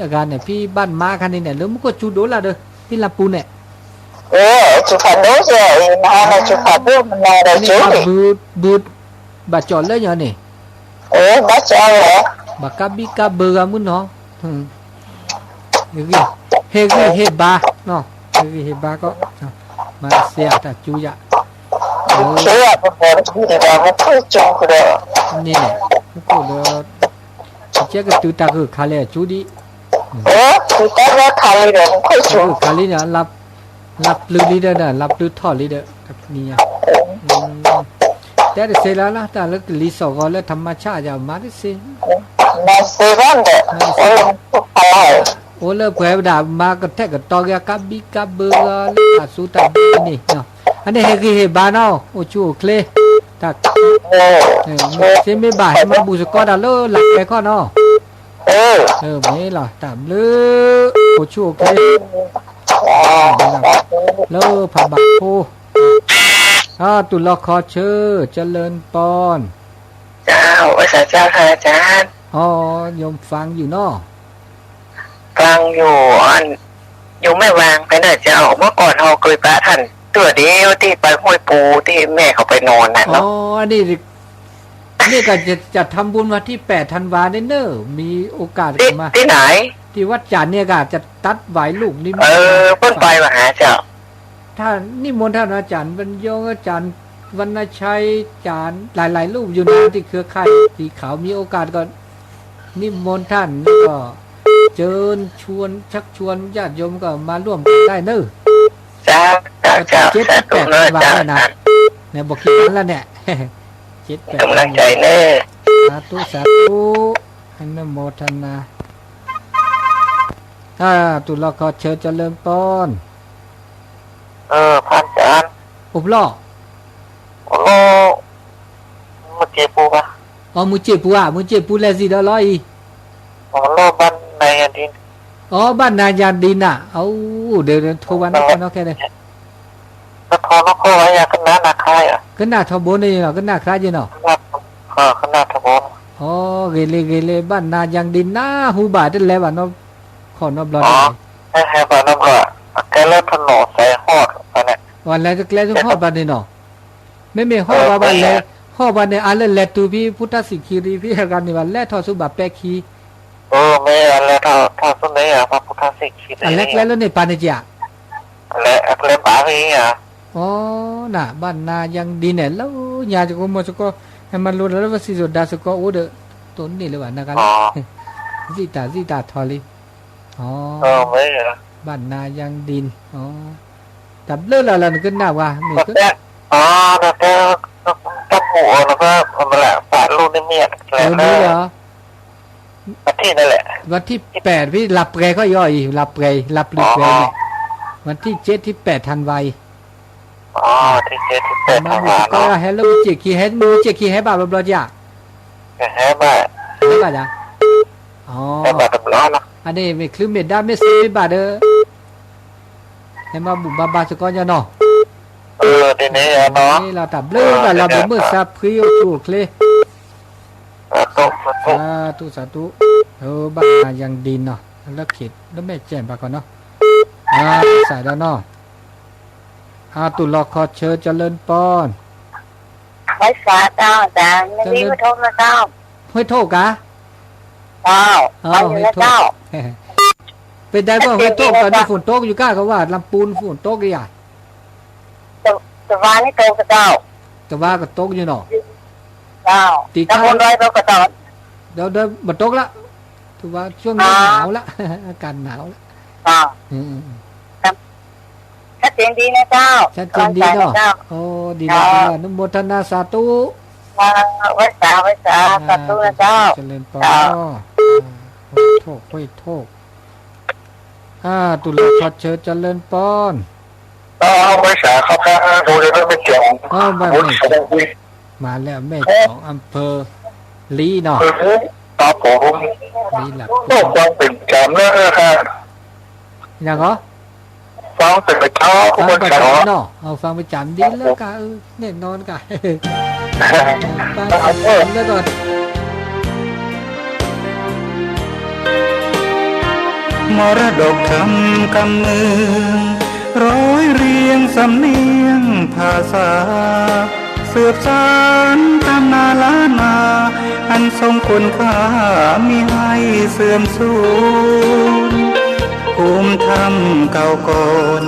အဂၤန့ၣ် ဖံးဘၣ်မါခါန့ၣ်န့ၣ် လၢမူခိၣ်စူၤဒိၣ်လၢဒီး ဖံးလၢပူၤန့ၣ် เออ จุดผ่านโน้นเจอ เออ มาหาจุดผ่านโน้น มันมาได้จุด န့ၣ် ဘု ဘု ဘၣ်ကၠီၣ်လၢညါန့ၣ် เออ บ้าจ้าเหรอ ဘၣ်ကးဘံကးဘၢဂၤမုၢ်နီၤ ဟ့ၣ်ဂံၢ်ဟ့ၣ်ဘါနီၤ ဟ့ၣ်ဂံၢ်ဟ့ၣ်ဘါကီး မၤစ့ၢ်တၢ်စူယၤ ကဲ ပကီၢ်တကံၢ်ဒီး မူခိၣ်စူၤကဒီး န့ၣ် မူခိၣ်ဒီး ကကဲကတုၤတၢ်ဂၢၢ်ခါလဲၣ် အစူဒံး ကတုၤတၢ်ဂၢၢ်ခါလံဒီး မူခိၣ်စူၤ တၢ်ဂၢၢ်ခါလံဒီး လၢပျုၤလံဒီး လၢပျုၤထီၣ်လံဒီး တနံၤညါ တဲတစဲးလၢ်လၢ် တၢ်လၢကလံၤစိးဂီၤလၢ ธรรมชาติ ယမၤတစဲး မၤစဲးဘၣ်ဒီး မၤတစဲး အိၣ်လၢပှဲၤဝဲဒၣ် မၤကထဲကတီၤက့ၤ ကးဘံကးဘၢလၢတၢ်စူတၢ်ဘံန့ၣ် အန့ၣ်ဟ့ၣ်ဂံၢ်ဟ့ၣ်ဘါနီၤ အိၣ်ဆူၣ်အိၣ်ချ့ တၢ် စ့မ့ၢ်ဘၣ်ဟဲမၤဘူၣ်စ့ၢ်ကီးတၢ်လၢလၢ်ကျဲခီနီၤ မ့ၢ်လီၤ တၢ်ဘျုး အိၣ်ဆူၣ်အိၣ်ချ့ လၢဖးဘးခိ တူၢ်လီၤခီဆၢ เจริญพร เจ้า ไหว้สาเจ้าค่ะอาจารย์ อ๋อ โยมฟังอยู่เนาะ ฟังอยู่ อัน โยมไม่วางไปไหนเจ้า เมื่อก่อนเราเคยพระท่าน ตัวเดียวที่ไปห้วยปูที่แม่เขาไปนอนน่ะเนาะ อ๋อ อันนี้ นี่ก็จะ จะทำบุญวันที่แปดธันวาเนี่ยเนอะ มีโอกาสก็มา ที่ ที่ไหน ที่วัดจันทร์เนี่ยค่ะ จะตัดหวายลูกนิมนต์ เออ เปิ้นไปมาหาเจ้า ถ้านิมนต์ท่านอาจารย์บรรยง อาจารย์วรรณชัย อาจารย์หลายๆ รูปอยู่นะ ที่เครือข่ายสีขาว มีโอกาสก็นิมนต์ท่าน แล้วก็เชิญชวน ชักชวนญาติโยมก็มาร่วมกันได้เนอะ เจ้า เจ้า เจ้า เจ็ดสิบแปด สาธุเนอะ ธันวาเนี่ยนะ เจ้า เนี่ย บอกกี่วันแล้วเนี่ย เจ็ดแปด กำลังใจเนอะ สาธุ สาธุ อนุโมทนา อ่า ตุลาคอเชิญเจริญปอน เออ พระอาจารย์ อุบลอ โอ้โล မုၢ်စ့ပူၤဘၣ် อ๋อ မုၢ်စ့ပူၤဧါ မုၢ်စ့ပူၤလဲၤစံးဒီးလီၤအံၤ อ๋อ โล บ้านนายาดิน อ๋อ บ้านนายาดินน่ะ โอ้ เดี๋ยว เดี๋ยว โทรมานะ เออ แค่นั้นแค่นั้น နထီၣ်နီၢ်ခိၣ်ဝဲယၤ ကနၣ်နၤခါယၤ ကနၣ်ထီဘိန့ၣ်နီၤ ကနၣ်ခါယၤနီၤ ကနၣ်ထီဘိ อ๋อ ဂ့ၤလံ ဂ့ၤလံ บ้านนายาดิน နၢ်ဟူဘၣ် တလဲၤဘၣ်နီၢ်ခီၣ်နီတဘျီန့ၣ် ဟဲဘၣ်နီတဘျီ အကဲလၢထနီၣ်စဲးဟီၣ်န့ၣ် ဝဲလဲၤတကျဲဟီၣ်ဘၣ်န့ၣ်နီၤ မ့မ့ၢ်ဟီၣ်ဘၣ်ဘၣ်လဲၤ ဟီၣ်ဘၣ်န့ၣ် အါလၢလဲၤတုၤဖဲ ဖူထၣ်စံၣ်ခံရံဖဲအဂၤန့ၣ်ဘၣ် လဲၤထီၣ်ဆူဘၣ်ပဲခံ အလဲၤထီၣ်ဆူန့ၣ် ဖူထၣ်စံၣ်ခံရံ အလဲၤကျဲလၢန့ၣ်ပာ်န့ၣ်က့ၤဧါ အလဲၤအကျဲဘၣ်ဖဲအံၤဧါ အိ နၤ บ้านนายาดิน န့ၣ် လၢညါစကိးမီၤစကိး ဟဲမၤလိဒီးလၢပစံၣ်စိၤဒၣ်စကိးအိၣ်ဒီး တိၢ်န့ၢ်လၢၤဘၣ်နၤဂၤလၢ စံၣ်တၢ်စံၣ်တၢ်ထီလံ အိ บ้านนายาดิน အိ တၢ်ဘျုးလၢ်လၢ်နကနၣ်ဝဲ မ့ၢ်က အိ တၢ်ပူၤအီၤနက ပာ်လိၣ်န့ၣ်မ့ၢ် အဝဲန့ၣ်လီၤ วันที่แปด ဖဲ လါပှဲၤခီယီၤအံၤ လါပှဲၤ လါပျုၤပှဲၤန့ၣ် วันที่เจ็ด ที่แปด ธันวา အံၤ မၤဘူၣ်သကိးယၤ ဟဲလၢမုၢ်စ့ၢ်ခံ ဟဲမုၢ်စ့ၢ်ခံ ဟဲဘၣ်ဘျီဘျီဧါ ဟဲဘၣ် ဟဲဘၣ်ဧါ အိ အန့ၣ်မ့ၢ်ချုးမ့ၢ်ဒါမ့ၢ်စ့မ့ၢ်ဘၣ်ဒီး ဟဲမၤဘူၣ်ဘါဘါသကိးညီနီၤ န့ၣ်လီၤ တၢ်ဘျုးဘၣ်လီၤ ဘၣ်မုၢ်သးဖှံအိၣ်ဆူၣ်အိၣ်ချ့ စၤတူၣ် စၤတူၣ် ဘၣ်နၤယၤဒံနီၤ လၢခံး လၢမဲာ်ကဲၣ်ဘၣ်ကီးနီၤ စးဒီးနီၤ အတူၢ်လီၤခီဆၢ เจริญปอน ဝဲစးတၢ် တၢ် မ့ၢ်လံ ห้วยโทก ကါ ห้วยโทก เป็นไงบ้าง ห้วยโทก ตอนนี้ฝนตกอยู่ก้า เขาว่าลำพูนฝนตกหรือยัง ตะวันนี่ตกกระจอก ตะวันก็ตกอยู่เนาะ เจ้า ตีข้าง ตะวันร้อยตกกระจอก เดี๋ยว เดี๋ยวมันตกละ ถือว่าช่วงนี้หนาวละ อากาศหนาวละ เจ้า อืม ชัดเจนดีนะเจ้า ชัดเจนดีเนาะ เจ้า โอ้ ดีแล้ว เจ้า ดีแล้ว อนุโมทนาสาธุ เจ้า ไหว้สา ไหว้สา อ่า สาธุนะเจ้า เจริญปอน เจ้า เนาะ อ่า ห้วยโทก ห้วยโทก อ่า ตุลาชดเชยเจริญปอน เออ เอาไว้สาครับ ครับ โทรเลย ไม่เกี่ยว เออ บ้าน โอ้ย แม่จ๋อง มาแล้ว แม่จ๋อง อำเภอลี้เนาะ เออ ครับผม ลี้หลัก ก็ฟังเป็นประจำนะครับ อย่างเหรอ ฟังเป็นประจำ ฟังประจำเนาะ เอาฟังประจำดีแล้วกะ เออ แน่นอนกะ ฟังประจำแล้วก็ มรดกธรรมคำเมือง ร้อยเรียงสำเนียงภาษา สืบสานตำนานล้านนา อันทรงคุณค่ามิให้เสื่อมสูญ ภูมิธรรมเก่าก่อน